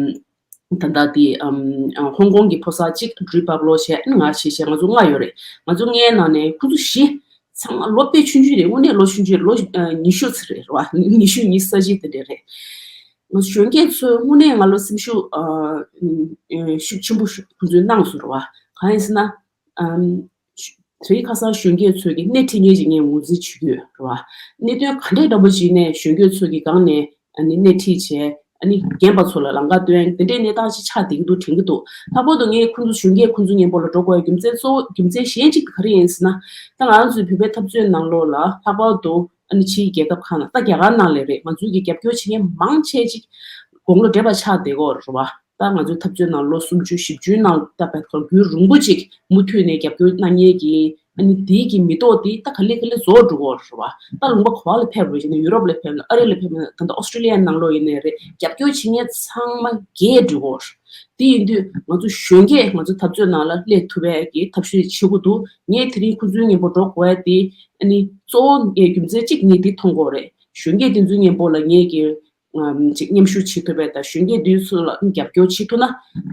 ད་ལྟ་དེ་ཨམ་ཧོང་ཀོང་གི་ཕོ་གསར་གཅིག་ཌི་རི་པབ་ལོ་བྱས་ཨ་ནི་ང་བྱས་བྱས་ང་ཚོ་ལྔ་ཡོད་རེད། ང་ཚོ་ལྔའི་ནང་ནས་ཁོ་ཚོ་བཞི་ཚང་མ་ལོ་དཔེ་ཆུང་ཆུང་རེད། དངོས་གནས་ལོ་ཆུང་ཆུང་རེད། ལོ་ཉི་ཤུ་ཙམ་རེད་རེད་བ། ཉི་ཤུ་ཉི་ཤུ་རྩ་གཅིག་དེ་འདྲ་རེད། ང་ཚོ་གཞོན་སྐྱེས་ཚོས་དངོས་གནས་ང་ལ་སེམས་ཤུགས་ཨ་ཤུགས་ཆེན་པོ་ཞིག་ཁོང་ཚོས་གནང་སོང་རེད་བ། གང་ཡིན་ཟེར་ན། ཨམ། དེ་རིང་ཁ་སང་གཞོན་སྐྱེས་ཚོས་ཀྱི་སྣེ་ཁྲིད་མཁན་ཞིག་ངས་ངོས་འཛིན་བྱེད་ཀྱི་ཡོད་རེད་བ། གནད་དོན་ག་འདྲའི་འདྲ་པོ་ཞིག་ནས་གཞོན་སྐྱེས་ཚོས་ཀྱི་སྒང་ནས་ཨ་ནི་སྣེ་ཁྲིད་བྱས་ཨ་ནི་རྒན་པ་ཚོ་ལ་ལམ་ཁ་སྟོན་དེ་འདྲའི་གནས་སྟངས་ཤིག་ཆགས་བསྡད་ཀྱི་འདུག་དྲན་གྱི་འདུག་ལྷག་པར་དུ་ངས་ཁོང་ཚོ་གཞོན་སྐྱེས་ཁོང་ཚོའི་མཉམ་པོ་ལ་འགྲོ་དགོས་པའི་རྒྱུ་མཚན་གཙོ་བོ་རྒྱུ་མཚན་གཞན་གཅིག་དེ་ག་རེ་ཡིན་ཟེར་ན། ད་ང་རང་ཚོའི་བོད་པའི་འཐབ་རྩོད་ནང་ལོགས་ལ་ལྷག་པར་དུ་ཨ་ནི་ཕྱིའི་རྒྱལ་ཁབ་ཁག་ནང་ད་རྒྱ་གར་ནང་ལ་རེད། ང་ཚོའི་གི་རྒྱབ་སྐྱོར་བྱེད་མཁན་མང་ཆེ་ཅིག་དགུང་ལོ་བགྲེས་པ་ཆགས་བསྡད་ཀྱི་ཡོད་རེད་བ། ད་ང་ཚོའི་འཐབ་རྩོད་ནང་ལོ་སུམ་ཅུ་བཞི་བཅུའི་ནང་ད་བར་རྒྱུན་རིང་པོ་ཅིག་མུ་མཐུད་ནས་རྒྱབ་སྐྱོར་གནང་མཁན་གྱི་ཨ་ནི་དེའི་གི་མི་ཐོག་དེ་ད་ག་ལེ་ག་ལེ་རྫོགས་འགྲོ་གི་ཡོད་རེད་བ། ད་ལུང་པ་ག་པ་ལ་ཕེབས་རེད་ཟེར་ན་ཡུ་རོབ་ལ་ཕེབས་ན་ཨ་རི་ལ་ཕེབས་ན་ད་ལྟ་ཨོ་སི་ཀྲི་ལི་ཡ་ནང་ལོགས་ཡིན་ནའི་རེད། རྒྱབ་སྐྱོར་བྱེད་མཁན་ཚང་མ་རྒས་འགྲོ་གི་ཡོད་རེད། དེ་ཡིན་དུས་ང་ཚོ་གཞོན་སྐྱེས་ང་ཚོ་འཐབ་རྩོད་ནང་ལ་སླེབས་ཐུབ་པའི་གི་ཐབས་ཤེས་བྱེད་དགོས་འདུག་ངས་དེ་རིང་ཁོང་ཚོའི་མཉམ་པོ་འགྲོ་དགོས་ཡ་དེ་ཨ་ནི་གཙོ་བོ་ངས་རྒྱུ་མཚན་གཅིག་ངས་འདི་མཐོང་གི་ཡོད་རེད། གཞོན་སྐྱེས་དེ་ཚོའི་མཉམ་པོ་ལ་ངས་ཀྱི་ཅིག་མཉམ་ཞུགས་བྱེད་ཐུབ་པའི་དང་གཞོན་སྐྱེས་དེ་ཚོ་ལ་རྒྱབ་སྐྱོར་བྱེད་ཐུབ་ན་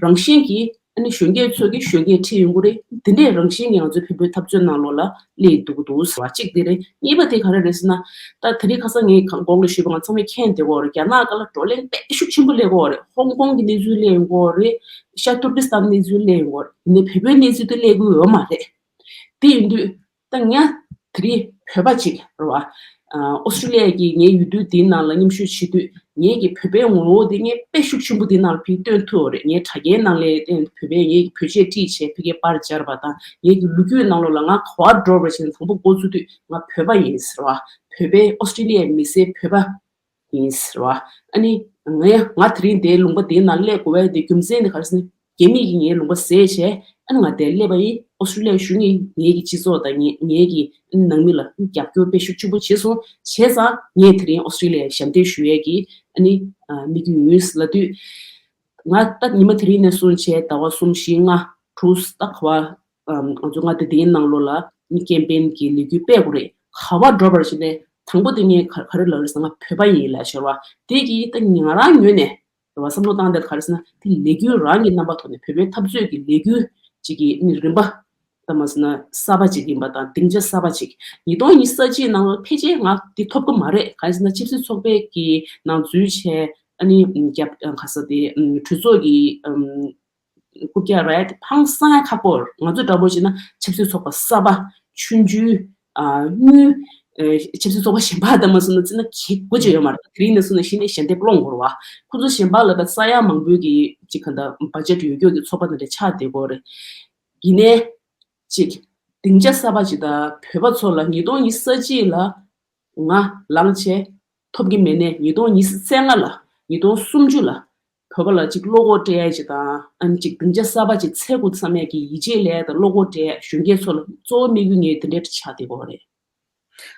རང་བཞིན་གྱིས་ཨ་ནི་གཞོན་སྐྱེས་ཚོ་གིས་གཞོན་སྐྱེས་ཁྲིད་ཡོང་གི་རེད། དེ་འདྲས་རང་བཞིན་གྱིས་ང་ཚོའི་བོད་པའི་འཐབ་རྩོད་ནང་ལོགས་ལ་སླེབས་འདུག་གི་འདུག་ཟེར་བ་གཅིག་དེ་རེད། གཉིས་པ་དེ་ག་རེ་རེད་ཟེར་ན། ད་དེ་རིང་ཁ་སང་ངས་གོང་ལ་ཞུས་པ་ང་ཚང་མས་མཁྱེན་བསྡད་ཡོད་རེད། རྒྱ་ནག་སྒང་ལ་བགྲོ་གླེང་དཔེ་ཤུགས་ཆེན་པོ་སླེབས་ཡོད་རེད། ཧོང་ཀོང་གི་གནས་ཚུལ་སླེབས་ཡོད་རེད། ཤར་ཏུར་ཀི་སི་ཐན་གནས་ཚུལ་སླེབས་ཡོད་རེད། ཡིན་ནའི་བོད་པའི་གནས་ཚུལ་དེ་སླེབས་ཀྱི་ཡོད་མ་རེད། དེ་ཡིན་དུས། ད་ང་དེ་རིང་བོད་པ་ཅིག་རེད་བ། ཨོ་སི་ཀྲི་ལི་ཡ་གི་ངའི་ཡུལ་དུས་འདིའི་ནང་ལ་མཉམ་ཞུགས་བྱེད་དུས་ངའི་གི་བོད་པའི་ངོ་བོ་དེ་ངས་དཔེ་ཤུགས་ཆེན་པོ་འདིའི་ནང་ལ་ཕར་སྟོན་ཐུབ་ཡོད་རེད། ངའི་དྲ་རྒྱའི་ནང་ལ་བོད་པའི་ངའི་གི་བོད་ཆས་དཀྲིས་བྱས་ཕ་གིར་པར་སྦྱར་བ་དང་ངའི་གི་ལོ་རྒྱུས་ནང་ལོགས་ལ་ང་ག་པར་འགྲོ་བ་བྱས་ནས་དང་པོ་འགོ་བཙུགས་དུས་ང་བོད་པ་ཡིན་ཟེར་བ། བོད་པའི་ཨོ་སི་ཀྲི་ལི་ཡའི་མི་སེར་བོད་པ་ཡིན་ཟེར་བ། ཨ་ནི་ང་ང་དེ་རིང་དེའི་ལུང་པ་དེའི་ནང་སླེབས་དགོས་པའི་དེ་རྒྱུ་མཚན་དེ་ག་རེ་ཟེར་ན། རྒྱ་མི་གིས་ངའི་ལུང་པ་ཟས་བྱས་ཨ་ནི་ང་དེར་སླེབས་པ་ཡིན། ཨོ་སི་ཀྲི་ལི་ཡ་གཞུང་གིས་ངའི་གི་སྤྱི་ཚོགས་དང་ངའི་ངའི་གི་ནང་མི་ལ་རྒྱབ་སྐྱོར་དཔེ་ཤུགས་ཆེན་པོ་བྱས་སོང་། བྱས་ཙང་ངས་དེ་རིང་ཨོ་སི་ཀྲི་ལི་ཡར་ཞབས་འདེགས་ཞུ་ཡས་ཀྱི་ཨ་ནི་དམིགས་ཡུལ་ཡིན་ལབ་དུས། ང་ད་ཉི་མ་དེ་རིང་ནས་བཟུང་བྱས་ཟླ་བ་གསུམ་བཞི་ལྔ་དྲུག་ད་ག་བ་ང་ཚོ་ལྔ་བདེ་ལྡན་ནང་ལོགས་ལ་ཀེམ་པེན་གྱི་ལས་འགུལ་སྤེལ་དགོས་རེད། ག་བ་འགྲོ་བར་བྱས་ནས་ དང་པོ་དེ་ངས་ག་ག་རེ་ལབ་རེད་ཟེར་ན་བོད་པ་ཡིན་ལབ་ཤོར་བ། དེ་གིས་ད་ང་རང་ངོས་ནས་རེད་བ། བསམ་བློ་བཏང་དེར་ག་རེ་ཟེར་ན་དེ་ལས་འགུལ་རང་གི་རྣམ་པ་ཐོག་ནས་བོད་པའི་འཐབ་རྩོད་ཀྱི་ལས་འགུལ་ཅིག་གི་ནི་རིམ་པ་ད་མ་ཟེར་ན་གསར་པ་ཅིག་ཡིན་པ་དང་སྡིངས་ཆ་གསར་པ་ཅིག་ཉིས་སྟོང་ཉི་ཤུ་རྩ་གཅིག་ནང་ལ་ཕལ་ཆེར་ང་འདི་ཐོབ་ཀྱི་མ་རེད། ག་རེ་ཟེར་ན་ཆབ་སྲིད་ཚོགས་པའི་གི་ནང་འཛུལ་བྱས་ཨ་ནི་རྒྱབ་ག་ས་དེ་གྲོས་ཚོགས་ཀྱི་རྐུབ་བཀྱག་རེད། ཧང་སང་ཡ་ཁག་པོ་རེད། ང་ཚོ་འདྲ་པོ་བྱས་ན་ཆབ་སྲིད་ཚོགས་པ་གསར་པ་ཆུང་ཆུང་ཨ་དངུལ་ཨེ་ཆབ་སྲིད་ཚོགས་པ་གཞན་པ་དང་མ་སོང་ན་བརྩི་ན་ཁེ་དགུ་ཅིག་ཡོད་མ་རེད། དེ་རིང་ནས་བཟུང་ནས་གཞི་ནས་ཞལ་འདེབས་སློང་དགོས་རེད་བ། ཁོ་ཚོ་གཞན་པ་ལ་ད་ས་ཡ་མང་པོའི་གི་ཅིག་ག་འདྲ་བ་ཇེཊ་ཡོད་རྒྱུ་གི་ཚོགས་པ་དེ་འདྲ་ཆགས་བསྡད་ཀྱི་ཡོད་རེད། ཡིན་ནའི་ཅིག་སྡིངས་ཆ་གསར་པ་ཅིག་དང་བོད་པ་ཚོ་ལ་ཉིས་སྟོང་ཉི་ཤུ་རྩ་གཅིག་ལ་ང་ལངས་བྱས་ཐོབ་ཀྱི་མེད་ནའི་ཉིས་སྟོང་ཉི་ཤུ་རྩ་ལྔ་ལ་ཉིས་སྟོང་སུམ་ཅུ་ལ་བོད་པ་ལ་ཅིག་བློ་ཁོག་སྤྲད་ཡ་ཅིག་དང་ཨ་ནི་ཅིག་སྡིངས་ཆ་གསར་པ་ཅིག་འཚོལ་དགོས་བསམ་ཡ་གི་ཡིད་ཆེས་ལས་དང་བློ་ཁོག་སྤྲད་ཡ་གཞོན་སྐྱེས་ཚོ་ལ་གཙོ་བོ་དམིགས་ཡུལ་ངའི་དེ་འདྲའི་ཆགས་བསྡད་ཀྱི་ཡོད་རེད།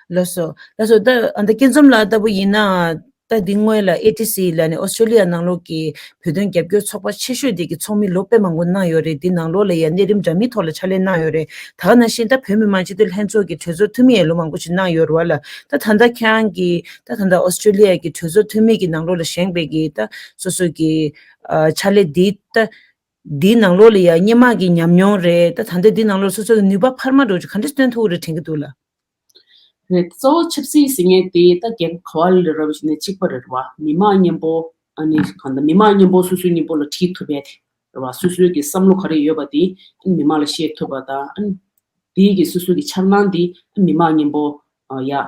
ལགས་སོ། ལགས་སོ། ད་ཨ་ད་སྐྱིད་འཛོམས་ལགས་ལྟ་བུ་ཡིན་ན་ད་འདི་སྔོན་ལ་ཨེ་ཊི་སི་ལ་ནི་ཨོ་སི་ཀྲི་ལི་ཡ་ནང་ལོགས་ཀྱི་བོད་དོན་རྒྱབ་སྐྱོར་ཚོགས་པ་ཆེ་ཤོས་དེ་གི་ཚོགས་མི་ལོ་དཔེ་མང་པོ་གནང་ཡོད་རེད། འདི་ནང་ལོགས་ལ་ཡ་གནས་རིམ་འདྲ་མིན་ཐོག་ལ་ཕྱག་ལས་གནང་ཡོད་རེད། ད་ག་ནང་བཞིན་ད་བོད་མི་མང་སྤྱི་འཐུས་ལྷན་ཚོགས་ཀྱི་གྲོས་ཚོགས་འཐུས་མི་ཡང་ལོ་མང་པོ་ཞིག་གནང་ཡོད་རེད་བ་ལ། ད་ད་ལྟ་ཁྱེད་རང་གི་ད་ད་ལྟ་ཨོ་སི་ཀྲི་ལི་ཡ་གི་གྲོས་ཚོགས་འཐུས་མི་གི་ནང་ལོགས་ལ་བཞེངས་པའི་གི་ད་སོ་སོ་གི་ཨ་ཕྱག་ལས་འདི་ད་འདིའི་ནང་ལོགས་ལ་ཡ་སྔོན་མ་གི་ཉམས་མྱོང་རེད། ད་ད་ལྟ་འདི་ནང་ལོགས་སོ་སོ་གི་ནུས་པ་འཕར་མ་འགྲོ་ཅིག་ག་འདྲ་སྟོན་ཐུབ་ཀྱི་རེད་དྲན་གྱི་འདུག་ལ། རེད། གཙོ་བོ་ཆབ་སྲིད་ཟེར་མཁན་དེ་ད་རྒྱལ་ཁབ་ག་བ་ལ་རེད་རབ་བྱས་ནས་གཅིག་པ་རེད་བ། མི་མང་མཉམ་པོ་ཨ་ནི་གང་ལྟར་མི་མང་མཉམ་པོ་སོ་སོའི་མཉམ་པོ་ལ་བྲིས་ཐུབ་པའི་དེ་རེད་བ། སོ་སོའི་གི་བསམ་བློ་ག་རེ་ཡོད་པ་དེ་ཨ་ནི་མི་མང་ལ་བཤད་ཐུབ་པ་དང་ཨ་ནི་དེའི་གི་སོ་སོའི་གི་འཆར་སྣང་དེ་ཨ་ནི་མི་མང་མཉམ་པོ་ཨ་ཡ་ཨ་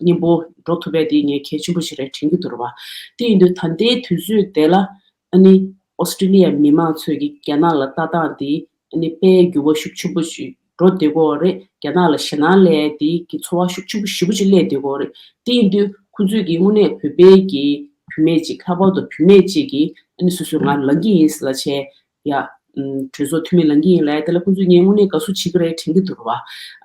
མཉམ་པོ་འགྲོ་ཐུབ་པའི་དེ་ངས་གལ་ཆེན་པོ་ཞིག་རེད་དྲན་གྱི་འདུག་རེད་བ། དེ་ཡིན་དུས་ད་ལྟའི་དུས་ཚོད་དེ་ལ་ཨ་ནི་ཨོ་སི་ཀྲི་ལི་ཡ་མི་མང་ཚོས་ཀྱི་རྒྱ་ནག་ལ་ལྟ་སྟངས་དེ་ཨ་ནི་དཔེ་འགྱུར་བ་ཤུགས་ཆེན་པོ་ཞིག་འགྲོ་བསྡད་ཀྱི་ཡོད་རེད། རྒྱ་ནག་ལ་ཞེད་སྣང་སླེབས་དེ་གི་ཚོར་བ་ཤུགས་ཆེན་པོ་ཞེ་པོ་ཅིག་སླེབས་བསྡད་ཀྱི་ཡོད་རེད། དེ་ཡིན་དུས་ཁོང་ཚོས་ཀྱི་དངོས་གནས་བོད་པའི་གི་བུད་མེད་ཅིག་ལྷག་པར་དུ་བུད་མེད་ཅིག་གིས་ཨ་ནི་སོ་སོའི་ང་ལངས་ཀྱི་ཡིན་ཟེར་ལབ་བྱས་ཡ་ཨམ་གྲོས་ཚོགས་འཐུས་མི་ལངས་ཀྱི་ཡིན་ལབ་ཡ་དེ་ལ་ཁོང་ཚོས་ངས་དངོས་གནས་དགའ་བསུ་བྱེད་ཀྱི་རེད་དྲན་གྱི་འདུག་རེད་བ།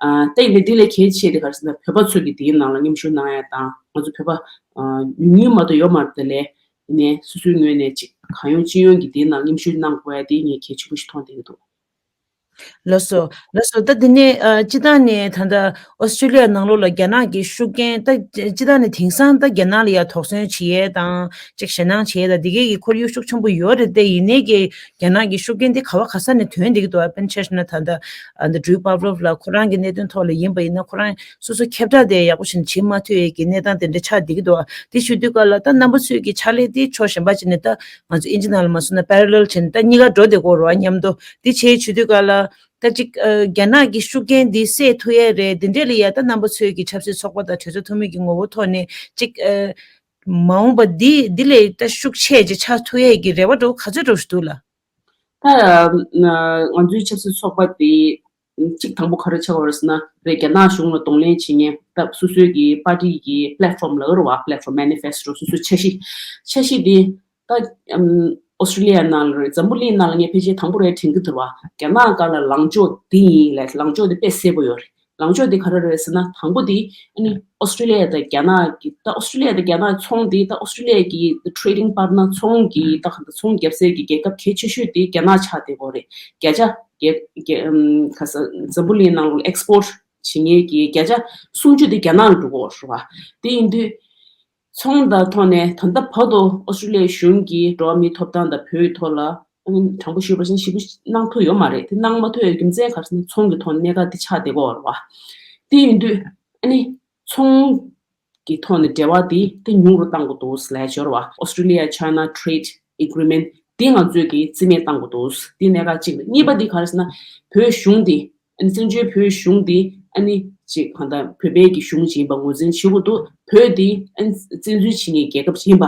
ཨ་ད་ཡིན་ནའི་དེ་ལས་གལ་ཆེ་དེ་ག་རེ་ཟེར་ན་བོད་པ་ཚོས་ཀྱི་དེའི་ནང་ལ་མཉམ་ཞུགས་གནང་ཡ་དང་ང་ཚོ་བོད་པ་ཨ་ཉུང་ཉུང་མ་གཏོགས་ཡོད་མ་རེད། དེ་ལས་ཡིན་ནའི་སོ་སོའི་ངོས་ནས་ཅིག་གང་ཡོང་ཅི་ཡོང་གི་དེའི་ནང་མཉམ་ཞུགས་གནང་དགོས་ཡ་དེ་ངས་གལ་ཆེན་པོ་ཞིག་མཐོང་བསྡད་ཀྱི་འདུག་ལགས་སོ། ལགས་སོ། ད་འདི་ནས་ཨ་སྤྱི་བཏང་ནས་ད་ལྟ་ཨོ་སི་ཀྲི་ལི་ཡ་ནང་ལོགས་ལ་རྒྱ་ནག་གི་ཤུགས་རྐྱེན་ད་སྤྱི་བཏང་ནས་དེང་སང་ད་རྒྱ་ནག་ལ་ཡ་དོགས་ཟོན་བྱེད་ཡས་དང་ཅིག་ཞེད་སྣང་བྱེད་ཡས་དང་འདི་གའི་གི་ཁོར་ཡུག་ཤུགས་ཆེན་པོ་ཡོད་རེད་དེ། ཡིན་ནའི་གི་རྒྱ་ནག་གི་ཤུགས་རྐྱེན་དེ་ག་བ་ག་ས་ནས་ཐོན་བསྡད་ཀྱི་འདུག་དཔེར་ན་ཆ་བཞག་ན་ད་ལྟ་ཨ་ནི་ཌྲུའུ་པཱབ་ལོབ་ལགས་ཁོ་རང་གི་གནད་དོན་ཐོག་ལ་ཡིན་པ་ཡིན་ན་ཁོ་རང་སོ་སོ་ཁྱབ་བསྒྲགས་དེ་ཡག་པོ་ཞིག་བྱེད་མ་ཐུབ་ཡས་ཀྱི་གནས་སྟངས་དེ་འདྲ་ཆགས་བསྡད་ཀྱི་འདུག་དེ་ཞུ་དུས་ག་ལ་ད་རྣམ་པ་ཚོས་ཀྱི་ཕྱག་ལས་དེ་ཕྱོགས་གཞན་པ་ཅིག་ནས་ད་ང་ཚོ་ཨིན་ཇི་ནང་ལ་མ་སོང་ན་པེ་ར་ལེལ་བྱས་ནས་ད་གཉིས་ཀ་འགྲོ་བསྡད་ཀྱི་ཡོད་རེད་བ་མཉམ་དུ། དེ་བྱས་ཞུ་དུས་ག་ལ་ད་ཅིག་ཨ་རྒྱ་ནག་གི་ཤུགས་རྐྱེན་འདི་སེལ་ཐུབ་ཡས་རེད། འདི་འདྲས་ལ་ཡ་ད་རྣམ་པ་ཚོས་ཀྱི་ཆབ་སྲིད་ཚོགས་པ་དང་གྲོས་ཚོགས་འཐུས་མི་གི་ངོ་བོ་ཐོག་ནས་ཅིག་ཨ་མ་འོངས་པ་འདི་འདི་ལས་ད་ཤུགས་ཆེ་ཅིག་ཆགས་ཐུབ་ཡས་ཀྱི་རེ་བ་འདྲ་བོ་ག་ཚོད་འདྲ་བོ་ཞིག་འདུག་ལ། ད་ང་ཚོའི་ཆབ་སྲིད་ཚོགས་པ་དེ་གཅིག་དང་པོ་ག་རེ་ཆགས་པ་རེད་ཟེར་ན་རེད། རྒྱ་ནག་གཞུང་ལ་གདོང་ལེན་བྱེད་མཁན་ད་སོ་སོའི་གི་པར་ཏི་གི་པི་ལེ་ཊི་ཕོམ་ལ་རེད་བ། པི་ལེ་ཊི་ཕོམ་མེ་ནི་ཕེ་སི་ཊོ་སོ་སོའི་འཆར་གཞི། འཆར་གཞི་དེ་ད་ཨོ་སི་ཀྲི་ལི་ཡ་ནང་ལ་རེད། འཛམ་བུ་གླིང་ནང་ལ་ངས་ཕལ་ཆེར་དང་པོ་རེད་དྲན་གྱི་འདུག་བ། རྒྱ་ནག་སྒང་ལ་ལངས་ཕྱོགས་འདི་ཡིན་ལབ། ལངས་ཕྱོགས་འདི་དཔེ་གསལ་པོ་ཡོད་རེད། ལངས་ཕྱོགས་འདི་ག་རེ་རེད་ཟེར་ན་དང་པོ་འདི་ཨ་ནི་ཨོ་སི་ཀྲི་ལི་ཡ་དང་རྒྱ་ནག་གི་ད་ཨོ་སི་ཀྲི་ལི་ཡ་དང་རྒྱ་ནག་ཚོང་འདི་ད་ཨོ་སི་ཀྲི་ལི་ཡ་གི་ཊེ་རེ་ཌིང་པར་ཊི་ནར་ཚོང་གི་ད་ག་ད་ཚོང་རྒྱབ་སའི་གི་རྒྱལ་ཁབ་གལ་ཆེ་ཤོས་དེ་རྒྱ་ནག་ཆགས་བསྡད་ཀྱི་ཡོད་རེད། བརྒྱ་ཆ་རྒྱ་རྒྱ་ཨམ་ག་ས་འཛམ་བུ་གླིང་ནང་ལ་ཨེག་སི་པོར་ཊི་བྱེད་མཁན་གྱི་བརྒྱ་ཆ་སུམ་ཅུ་དེ་རྒྱ་ནག་ལ་འགྲོ་གི་ཡོད་རེད་བ། དེ་ཡིན་དུས་ཚོང་དང་ཐོག་ནས་ད་ལྟ་བར་དུ་ཨོ་སི་ཀྲི་ལི་ཡའི་གཞུང་གིས་འགྲོ་བ་མིའི་ཐོབ་ཐང་དང་བོད་ཡིག་ཐོག་ལ་ཨ་ནི་དྲང་པོ་ཞུས་པ་ཡིན་ན་ཞེ་པོ་གནང་ཐུབ་ཡོད་མ་རེད། དེ་གནང་མ་ཐུབ་ཡའི་རྒྱུ་མཚན་ག་རེ་ཟེར་ན་ཚོང་གི་ཐོག་ནས་གནད་འགག་དེ་ཆགས་བསྡད་ཀྱི་ཡོད་རེད་བ། དེ་ཡིན་དུས་ཨ་ནི་ཚོང་གི་ཐོག་ནས་འབྲེལ་བ་དེ་དེ་ཉུང་རུ་བཏང་དགོས་འདུག་ལབ་ཡ་ཅིག་ཡོད་རེད་བ། Australia China Trade Agreement དེ་ང་ཚོས་ཀྱིས་རྩིས་མེད་བཏང་དགོས་འདུག་དེ་གནད་འགག་གཅིག་རེད། གཉིས་པ་དེ་ག་རེ་ཟེར་ན་བོད་གཞུང་དེ་ཨ་ནི་བཙན་བྱོལ་བོད་གཞུང་དེ་ཨ་ནི་ཅིག་གང་ལྟར་བོད་པའི་གི་གཞུང་ཅིག་ཡིན་པ་ངོས་འཛིན་བྱེད་དགོས་འདུག་བོད་དེ་ཨ་ནི་བཙན་འཛུལ་བྱེད་མཁན་རྒྱལ་ཁབ་ཅིག་ཡིན་པ་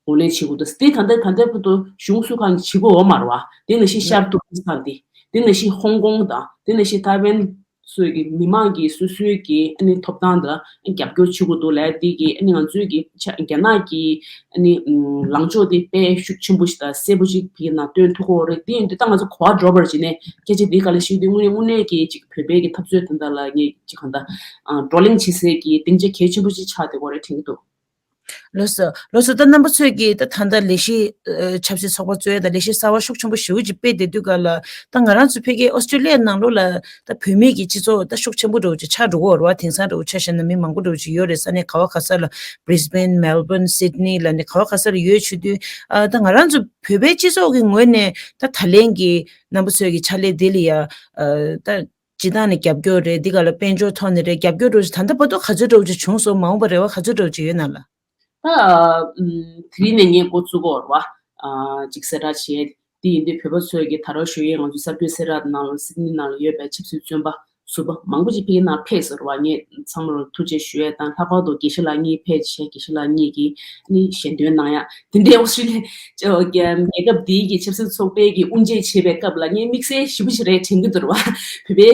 ངོས་ལེན་བྱེད་དགོས་འདུག་དེ་ད་ལྟ་ད་ལྟ་བར་དུ་གཞུང་སུ་གང་གིས་བྱེད་དགོས་ཡོད་མ་རེད་བ། དེ་ནང་བཞིན་ཤར་ཏུར་ཀི་སི་ཐན་དེ། དེ་ནང་བཞིན་ཧོང་ཀོང་དང་དེ་ནང་བཞིན་ཐའེ་ཝན་སོགས་ཀྱི་མི་མང་གི་སོ་སོའི་གི་ཨ་ནི་ཐོབ་ཐང་དེ་ལ་རྒྱབ་སྐྱོར་བྱེད་དགོས་འདུག་ལབ་དེ་གི་ཨ་ནི་ང་ཚོའི་གི་ཆ་རྒྱ་ནག་གི་ཨ་ནི་ལངས་ཕྱོགས་དེ་དཔེ་ཤུགས་ཆེན་པོ་ཞིག་དང་གསལ་པོ་ཞིག་ཕ་གི་ནང་སྟོན་ཐུབ་ཀྱི་ཡོད་རེད། དེ་ཡིན་དུས་ད་ང་ཚོ་གོ་བ་འགྲོ་བར་བྱས་ནས་སྐད་ཆ་འདི་ག་ལ་ཞིག་དེ་དངོས་གནས་དངོས་གནས་ཀྱི་ཅིག་བོད་པའི་གི་འཐབ་རྩོད་དེ་འདྲ་ལ་ངས་ཅིག་གང་ལྟར་བགྲོ་གླེང་བྱེད་སའི་གི་སྡིངས་ཆ་གལ་ཆེན་པོ་ཞིག་ཆགས་བསྡད་ཀྱི་ཡོད་རེད་དྲན་གྱི་འདུག་ལགས་སོ། ལགས་སོ། ད་རྣམ་པ་ཚོས་ཀྱིས་ད་ད་ལྟ་ལས་གཞི་ཨ་ཆབ་སྲིད་ཚོགས་པ་གཙོས་ད་ལས་གཞི་གསར་བ་ཤུགས་ཆེན་པོ་ཞེ་པོ་ཅིག་སྤེལ་བསྡད་དུས་ག་ལ། ད་ང་རང་ཚོ་ཕ་གིའི་ཨོ་སི་ཀྲི་ལི་ཡའི་ནང་ལོགས་ལ་ད་བོད་མིའི་གི་སྤྱི་ཚོགས་ད་ཤུགས་ཆེན་པོ་འདྲ་བོ་ཅིག་ཆགས་འགྲོ་གི་ཡོད་རེད་བ། དེང་སང་འདྲ་བོ་ཆ་བཞག་ན་མི་མང་པོ་འདྲ་བོ་ཅིག་ཡོད་རེད། ས་གནས་ག་བ་ག་ས་ལ། Brisbane, Melbourne, Sydney ལ་ནི་ག་བ་ག་ས་ལ་ཡོད་བྱེད་དུས། ཨ་ད་ང་རང་ཚོ་བོད་པའི་སྤྱི་ཚོགས་ཀྱི་ངོས་ནས་ད་ད་ལན་གྱི་རྣམ་པ་ཚོའི་གི་ཕྱག་ལས་འདི་ལ་ཡ། ཨ་ད་སྤྱི་བཏང་ནས་རྒྱབ་སྐྱོར་རེད། འདི་ག་ལ་དཔལ་འབྱོར་ཐོག་ནས་རེད། རྒྱབ་སྐྱོར་འདྲ་བོ་ཅིག་ད་ལྟ་བར་དུ་ག་ཚོད་འདྲ་བོ་ཅིག་བྱུང་སོང་། མ་འོངས་པར་རེ་བ་ག་ཚོད་འདྲ་བོ་ཅིག་ཡོད་ན་ལ། ད་ཨ་ཨུམ་དེ་རིང་ནས་ངས་འགོ་བཙུགས་ཀྱི་ཡོད་རེད་བ། ཨ་ཅིག་གསལ་བསྒྲགས་བྱས། དེ་ཡིན་དུས་བོད་པ་ཚོས་ཀྱི་ད་རོགས་ཞུ་ཡས། ང་ཚོའི་གསར་འགོད་གསལ་བསྒྲགས་ནང་ལ་སིད་ནི་ནང་ལ་ཡོད་པའི་ཆབ་སྲིད་བཙོན་པ་ཟུར་པ་མང་པོ་ཅིག་ཕ་གིའི་ནང་ཕེབས་ཟེར་བ། ངས་ཚང་མར་ཐུགས་རྗེ་ཞུ་ཡས་དང་། ལྷག་པར་དུ་དགེ་བཤེས་ལགས་གཉིས་ཕེབས་བྱས། དགེ་བཤེས་ལགས་གཉིས་ཀྱིས་ནི་ཞལ་འདོན་གནང་ཡ། དེ་འདྲའི་ཨོ་སི་ཀྲི་ལི་ཡ་རྒྱལ་ཁབ་འདིའི་གི་ཆབ་སྲིད་ཚོགས་པའི་གི་དབུ་འབྱེད་བྱེད་པའི་སྐབས་ལ་ངས་དམིགས་བསལ་ཞེ་པོ་ཅིག་རེད་དྲན་གྱི་འདུག་ར་བ། བོད་པའི་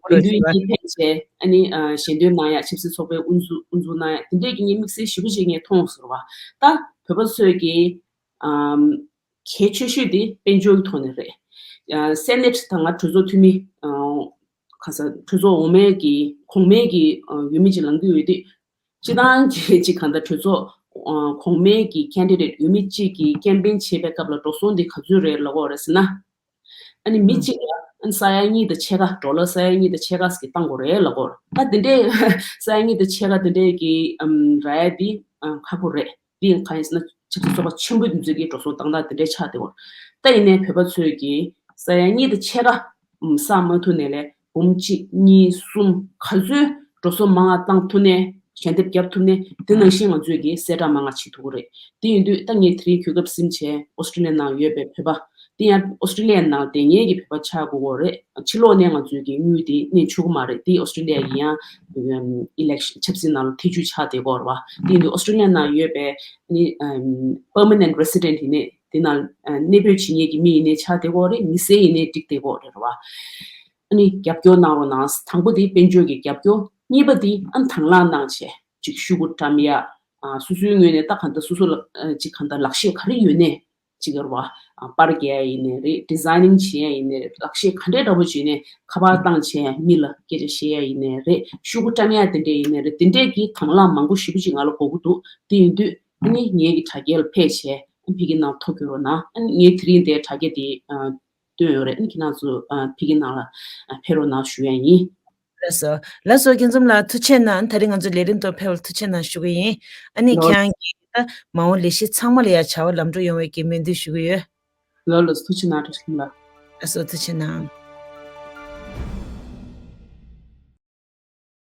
དགེ་འདུན་གཉིས་ཕེབས་བྱས་ཨ་ནི་ཞལ་འདོན་གནང་ཡ། ཆབ་སྲིད་ཚོགས་པའི་དབུ་འཛུགས་དབུ་འཛུགས་གནང་ཡ་དེ་འདྲའི་གི་ངས་དམིགས་བསལ་ཞེ་པོ་ཅིག་ངས་མཐོང་ཟེར་བ། ད་བོད་པ་ཚོས་ཀྱི་ཨམ། གལ་ཆེ་ཤོས་དེ་དཔལ་འབྱོར་གྱི་ཐོག་ནས་རེད། ཨ་སེ་ནེ་ཊི་དང་ང་གྲོས་ཚོགས་འཐུས་མི་ཨ་ག་ས་གྲོས་ཚོགས་འོག་མའི་གི་གོང་མའི་གི་ཨ་འོས་མི་ཅིག་ལངས་ཀྱི་ཡོད་དུས། སྤྱི་བཏང་གི་ཅིག་གང་ལྟར་གྲོས་ཚོགས་ཨ་གོང་མའི་གི་ཁེན་ཌི་ཌེ་ཊི་འོས་མི་གཅིག་གི་ཀེམ་པེན་བྱེད་པའི་སྐབས་ལ་འགྲོ་སོང་དེ་ག་ཚོད་རེད་ལབ་ཀྱི་ཡོད་རེད་ཟེར་ན། ཨ་ནི་མི་ཨང་གཅིག་ལ་ཨ་ནི་ས་ཡ་གཉིས་དང་ཕྱེད་ཀ། ཌོ་ལར་ས་ཡ་གཉིས་དང་ཕྱེད་ཀ་ཟིག་བཏང་དགོས་རེད་ལབ་ཀྱི་ཡོད་རེད། ད་དེ་འདྲའི་ས་ཡ་གཉིས་དང་ཕྱེད་ཀ་དེ་འདྲའི་གི་ཨམ་རག་ཡ་དེ་ཨ་ཁག་པོ་རེད། དེ་གང་ཡིན་ཟེར་ན་ཆབ་སྲིད་ཚོགས་པ་ཆེན་པོ་དེ་ཚོའི་གི་འགྲོ་སོང་བཏང་སྟངས་དེ་འདྲའི་ཆགས་བསྡད་ཡོད་རེད། ད་ཡིན་ནའི་བོད་པ་ཚོས་ཀྱི་ས་ཡ་གཉིས་དང་ཕྱེད་ཀ་ཨམ་བསགས་མ་ཐུབ་ནའི་ལས་འབུམ་གཅིག་གཉིས་གསུམ་ག་ཚོད་འགྲོ་སོང་མང་བ་བཏང་ཐུབ་ནའི། ཞལ་འདེབས་བརྒྱབ་ཐུབ་ནའི་དེ་ནང་བཞིན་ང་ཚོས་ཀྱི་གསལ་བསྒྲགས་མང་བ་བྱེད་ཐུབ་ཀྱི་རེད། དེ་ཡིན་དུས་ད་ངས་དེ་རིང་གོ་སྐབས་ཟིན་བྱས་ཨོ་སི་ཀྲི་ལི་ཡ་ནང་ཡོད་པའི་བོད་པ། དེ་ཡང་ཨོ་སི་ཀྲི་ལི་ཡ་ནང་བསྡད་མཁན་གྱི་བོད་པ་ཆགས་དགོས་ཀྱི་རེད། ཕྱི་ལོགས་ནས་ང་ཚོས་ཀྱི་དངུལ་དེ་གནས་ཆོག་གི་མ་རེད། དེ་ཨོ་སི་ཀྲི་ལི་ཡ་གི་ཡང་ཨི་ལེག་ཤན་ཆབ་སྲིད་ནང་ལ་ཐེ་ཇུས་ཆགས་བསྡད་ཀྱི་ཡོད་རེད་བ། དེ་ཡིན་དུས་ཨོ་སི་ཀྲི་ལི་ཡ་ནང་ཡོད་པའི་ནི་permanent resident ཡིན་ནའི་དེ་ནང་གནས་སྤོས་བྱེད་མཁན་གྱི་མི་ཡིན་ནའི་ཆགས་བསྡད་ཀྱི་རེད། མི་སེར་ཡིན་ནའི་འགྲིག་བསྡད་ཀྱི་རེད་བ། ཨ་ནི་རྒྱབ་སྐྱོར་གནང་རོགས་གནང་། དང་པོ་དེ་དཔལ་འབྱོར་གྱི་རྒྱབ་སྐྱོར། གཉིས་པ་དེ་ཨ་ནི་དང་བླངས་གནང་བྱས་ཅིག་ཤོག་གུ་བཀྲམ་ཡ། ཨ་སོ་སོའི་ངོས་ནས་ད་གང་ལྟར་སོ་སོ་ལ་ཨ་ཅིག་གང་ལྟར་ལག་ཤེས་ག་རེ་ཡོད་ནའི་ཅིག་ཡོད་རེད་བ། ཨ་པར་རྒྱག་ཡ་ཡིན་ནའི་རེད། ཌི་ཛའི་ནིང་བྱེད་ཡ་ཡིན་ནའི་རེད། ལག་ཤེས་ག་འདྲའི་འདྲ་པོ་ཅིག་ཡོད་ནའི་ཁ་པར་བཏང་བྱས་མི་ལ་སྐད་ཆ་བཤད་ཡ་ཡིན་ནའི་རེད། ཤོག་གུ་བཀྲམ་ཡ་དེ་འདྲས་ཡིན་ནའི་རེད། དེ་འདྲས་ཀྱི་དང་བླངས་མང་པོ་ཞེ་པོ་ཅིག་ང་ལ་དགོས་ཀྱི་འདུག་དེ་ཡིན་དུས་ཨ་ནི་ངའི་གི་དྲ་རྒྱའི་ལ་ཕེབས་བྱས་ཨ་ཕ་གི་ནང་ཐོ་བཀོད་རོགས་གནང་། ཨ་ནི་ངའི་དེ་རིང་འདིའི་དྲ་རྒྱ་དེ་ཨ་བཏོན་ཡོད་རེད། ཨ་ནི་ཁྱེད་རང་ཚོ་ཨ་ཕ་གི་ནང་ལ་ཨ་ཕེབས་རོགས་གནང་ཞུ་ཡ་ཡིན། ལགས་སོ། ལགས་སོ། སྐྱིད་འཛོམས་ལགས་ཐུགས་རྗེ་གནང་། ད་རིང་ང་ཚོ་ལས་རིམ་ཐོག་ཕེབས་པར་ཐུགས་རྗེ་གནང་ཞུ་གི་ཡིན། ཨ་ནི་ལོ། ཁྱེད་རང་གིས་ད་མ་འོངས་ལས་གཞི་ཚང་མ་ལ་ཡང་བྱ་བ་ལམ་འགྲོ་ཡོང་བའི་གི་སྨོན་འདུན་ཞུ་གི་ཡོད། ལགས་ལགས་སོ། ཐུགས་རྗེ་གནང་། བཀྲ་ཤིས་བདེ་ལེགས། ལགས་སོ། ཐུགས་རྗེ་གནང་།